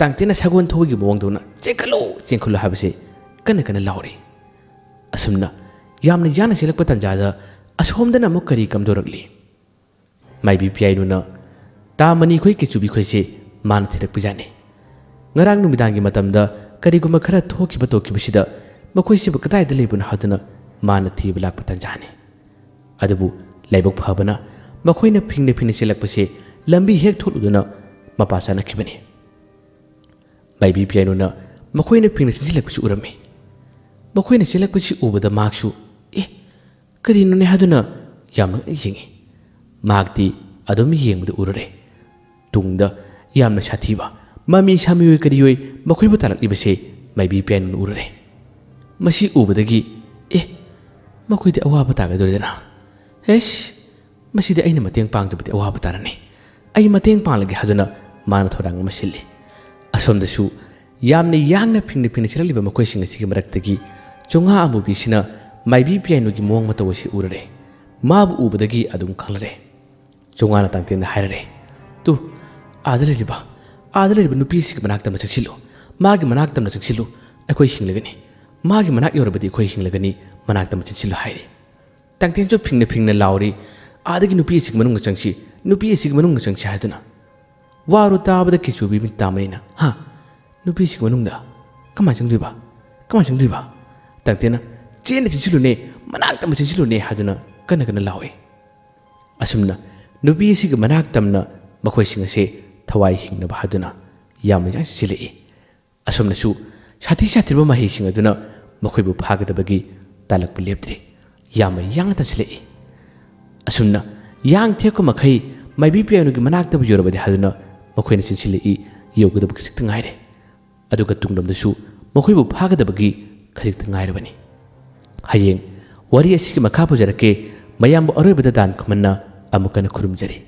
ꯇꯥꯡꯇꯦꯟꯅ ꯁꯒꯣꯜ ꯊꯧꯕꯒꯤ ꯃꯑꯣꯡꯗꯧꯅ "ꯆꯦꯟꯈꯠꯂꯣ, ꯆꯦꯟꯈꯠꯂꯣ" ꯍꯥꯏꯕꯁꯦ ꯀꯟꯅ ꯀꯟꯅ ꯂꯥꯎꯔꯤ꯫ ꯑꯁꯨꯝꯅ ꯌꯥꯝꯅ ꯌꯥꯡꯅ ꯆꯦꯜꯂꯛꯄ ꯇꯥꯟꯖꯥꯗ ꯑꯁꯣꯝꯗꯅ ꯑꯃꯨꯛ ꯀꯔꯤ ꯀꯝꯗꯧꯔꯛꯂꯤ? ꯃꯥꯏꯕꯤ ꯄꯤꯌꯥꯏꯅꯨꯅ ꯇꯥꯃꯅꯤ ꯈꯣꯏ ꯀꯤꯆꯨꯕꯤ ꯈꯣꯏꯁꯦ ꯃꯥꯅ ꯊꯤꯔꯛꯄꯖꯥꯠꯅꯤ꯫ ꯉꯔꯥꯡ ꯅꯨꯃꯤꯗꯥꯡꯒꯤ ꯃꯇꯝꯗ ꯀꯔꯤꯒꯨꯝꯕ ꯈꯔ ꯊꯣꯛꯈꯤꯕ ꯇꯧꯈꯤꯕꯁꯤꯗ ꯃꯈꯣꯏꯁꯤꯕꯨ ꯀꯗꯥꯏꯗ ꯂꯩꯕꯅꯣ ꯍꯥꯏꯗꯨꯅ ꯃꯥꯅ ꯊꯤꯕ ꯂꯥꯛꯄ ꯇꯥꯟꯖꯥꯅꯤ꯫ ꯑꯗꯨꯕꯨ ꯂꯥꯏꯕꯛ ꯐꯕꯅ ꯃꯈꯣꯏꯅ ꯐꯤꯡꯅ ꯐꯤꯡꯅ ꯆꯦꯜꯂꯛꯄꯁꯦ ꯂꯝꯕꯤ ꯍꯦꯛ ꯊꯣꯛꯂꯨꯗꯨꯅ ꯃꯄꯥ ꯆꯥꯅꯈꯤꯕꯅꯤ꯫ ꯃꯥꯏꯕꯤ ꯄꯤꯌꯥꯏꯅꯨꯅ ꯃꯈꯣꯏꯅ ꯐꯤꯡꯅ ꯆꯦꯟꯁꯤꯜꯂꯛꯄꯁꯤ ꯎꯔꯝꯃꯤ꯫ ꯃꯈꯣꯏꯅ ꯆꯦꯜꯂꯛꯄꯁꯤ ꯎꯕꯗ ꯃꯍꯥꯛꯁꯨ "ꯑꯦ, ꯀꯔꯤꯅꯣꯅꯦ?" ꯍꯥꯏꯗꯨꯅ ꯌꯥꯝꯅ ꯌꯦꯡꯉꯤ꯫ ꯃꯍꯥꯛꯇꯤ ꯑꯗꯨꯝ ꯌꯦꯡꯕꯗ ꯎꯔꯨꯔꯦ꯫ ꯇꯨꯡꯗ ꯌꯥꯝꯅ ꯁꯥꯊꯤꯕ ꯃꯃꯤ ꯁꯥꯃꯤꯑꯣꯏ ꯀꯔꯤꯑꯣꯏ ꯃꯈꯣꯏꯕꯨ ꯇꯥꯔꯛꯂꯤꯕꯁꯦ ꯃꯥꯏꯕꯤ ꯄꯤꯌꯥꯏꯅꯨꯅ ꯎꯔꯨꯔꯦ꯫ ꯃꯁꯤ ꯎꯕꯗꯒꯤ "ꯑꯦ, ꯃꯈꯣꯏꯗꯤ ꯑꯋꯥꯕ ꯇꯥꯒꯗꯣꯔꯦꯗꯅ꯫ ꯍꯩꯁ, ꯃꯁꯤꯗꯤ ꯑꯩꯅ ꯃꯇꯦꯡ ꯄꯥꯡꯗꯕꯗꯤ ꯑꯋꯥꯕ ꯇꯥꯔꯅꯤ꯫ ꯑꯩ ꯃꯇꯦꯡ ꯄꯥꯡꯂꯒꯦ" ꯍꯥꯏꯗꯨꯅ ꯃꯥꯅ ꯊꯧꯔꯥꯡ ꯑꯃ ꯁꯤꯜꯂꯤ꯫ ꯑꯁꯣꯝꯗꯁꯨ ꯌꯥꯝꯅ ꯌꯥꯡꯅ ꯐꯤꯡꯅ ꯐꯤꯡꯅ ꯆꯦꯜꯂꯛꯂꯤꯕ ꯃꯈꯣꯏꯁꯤꯡ ꯑꯁꯤꯒꯤ ꯃꯔꯛꯇꯒꯤ ꯆꯣꯉꯥ ꯑꯃꯨꯕꯤꯁꯤꯅ ꯃꯥꯏꯕꯤ ꯄꯤꯌꯥꯏꯅꯨꯒꯤ ꯃꯑꯣꯡ ꯃꯇꯧ ꯑꯁꯤ ꯎꯔꯨꯔꯦ꯫ ꯃꯥꯕꯨ ꯎꯕꯗꯒꯤ ꯑꯗꯨꯝ ꯈꯪꯂꯔꯦ꯫ ꯆꯣꯉꯥꯅ ꯇꯥꯡꯇꯦꯟꯗ ꯍꯥꯏꯔꯔꯦ, "ꯇꯨ, ꯑꯥꯗ ꯂꯩꯔꯤꯕ, ꯑꯥꯗ ꯂꯩꯔꯤꯕ ꯅꯨꯄꯤ ꯑꯁꯤꯒꯤ ꯃꯅꯥꯛꯇ ꯑꯃ ꯆꯪꯁꯤꯜꯂꯨ꯫ ꯃꯥꯒꯤ ꯃꯅꯥꯛꯇ ꯑꯃ ꯆꯪꯁꯤꯜꯂꯨ꯫ ꯑꯩꯈꯣꯏ ꯍꯤꯡꯂꯒꯅꯤ꯫ ꯃꯥꯒꯤ ꯃꯅꯥꯛ ꯌꯧꯔꯕꯗꯤ ꯑꯩꯈꯣꯏ ꯍꯤꯡꯂꯒꯅꯤ꯫ ꯃꯅꯥꯛꯇ ꯑꯃ ꯆꯪꯁꯤꯜꯂꯨ" ꯍꯥꯏꯔꯦ꯫ ꯇꯥꯡꯇꯦꯟꯁꯨ ꯐꯤꯡꯅ ꯐꯤꯡꯅ ꯂꯥꯎꯔꯤ, "ꯑꯥꯗꯒꯤ ꯅꯨꯄꯤ ꯑꯁꯤꯒꯤ ꯃꯅꯨꯡꯗ ꯆꯪꯁꯤ, ꯅꯨꯄꯤ ꯑꯁꯤꯒꯤ ꯃꯅꯨꯡꯗ ꯆꯪꯁꯤ" ꯍꯥꯏꯗꯨꯅ꯫ ꯋꯥꯔꯨ ꯇꯥꯕꯗ ꯀꯤꯆꯨꯕꯤ ꯃꯤꯠ ꯇꯥꯃꯅꯤꯅ, "ꯍꯥ? ꯅꯨꯄꯤ ꯑꯁꯤꯒꯤ ꯃꯅꯨꯡꯗ? ꯀꯃꯥꯏꯅ ꯆꯪꯗꯣꯏꯕ? ꯀꯃꯥꯏꯅ ꯆꯪꯗꯣꯏꯕ?" ꯇꯥꯡꯇꯦꯟꯅ, "ꯆꯦꯟꯅ ꯆꯦꯟꯁꯤꯜꯂꯨꯅꯦ, ꯃꯅꯥꯛꯇ ꯑꯃ ꯆꯦꯟꯁꯤꯜꯂꯨꯅꯦ" ꯍꯥꯏꯗꯨꯅ ꯀꯟꯅ ꯀꯟꯅ ꯂꯥꯎꯏ꯫ ꯑꯁꯨꯝꯅ ꯅꯨꯄꯤ ꯑꯁꯤꯒꯤ ꯃꯅꯥꯛ ꯇꯝꯅ ꯃꯈꯣꯏꯁꯤꯡ ꯑꯁꯦ ꯊꯋꯥꯏ ꯍꯤꯡꯅꯕ ꯍꯥꯏꯗꯨꯅ ꯌꯥꯝꯅ ꯌꯥꯡꯅ ꯆꯦꯜꯂꯛꯏ꯫ ꯑꯁꯣꯝꯅꯁꯨ ꯁꯥꯊꯤ ꯁꯥꯊꯤꯔꯕ ꯃꯍꯩꯁꯤꯡ ꯑꯗꯨꯅ ꯃꯈꯣꯏꯕꯨ ꯐꯥꯒꯗꯕꯒꯤ ꯇꯥꯜꯂꯛꯄ ꯂꯦꯞꯇ꯭ꯔꯤ꯫ ꯌꯥꯝꯅ ꯌꯥꯡꯅ ꯇꯥꯁꯤꯜꯂꯛꯏ꯫ ꯑꯁꯨꯝꯅ ꯌꯥꯡ ꯊꯦꯛꯄ ꯃꯈꯩ ꯃꯥꯏꯕꯤ ꯄꯤꯌꯥꯅꯨꯒꯤ ꯃꯅꯥꯛꯇꯕꯨ ꯌꯧꯔꯕꯗꯤ ꯍꯥꯏꯗꯨꯅ ꯃꯈꯣꯏꯅ ꯆꯦꯟꯁꯤꯜꯂꯛꯏ꯫ ꯌꯧꯒꯗꯕ ꯈꯖꯤꯛꯇ ꯉꯥꯏꯔꯦ꯫ ꯑꯗꯨꯒ ꯇꯨꯡꯂꯣꯝꯗꯁꯨ ꯃꯈꯣꯏꯕꯨ ꯐꯥꯒꯗꯕꯒꯤ ꯈꯖꯤꯛꯇ ꯉꯥꯏꯔꯕꯅꯤ꯫ ꯍꯌꯦꯡ ꯋꯥꯔꯤ ꯑꯁꯤꯒꯤ ꯃꯈꯥ ꯄꯨꯖꯔꯛꯀꯦ꯫ ꯃꯌꯥꯝꯕꯨ ꯑꯔꯣꯏꯕꯗ ꯗꯥꯟ ꯈꯨꯃꯟꯅ ꯑꯃꯨꯛ ꯍꯟꯅ ꯈꯨꯔꯨꯝꯖꯔꯤ꯫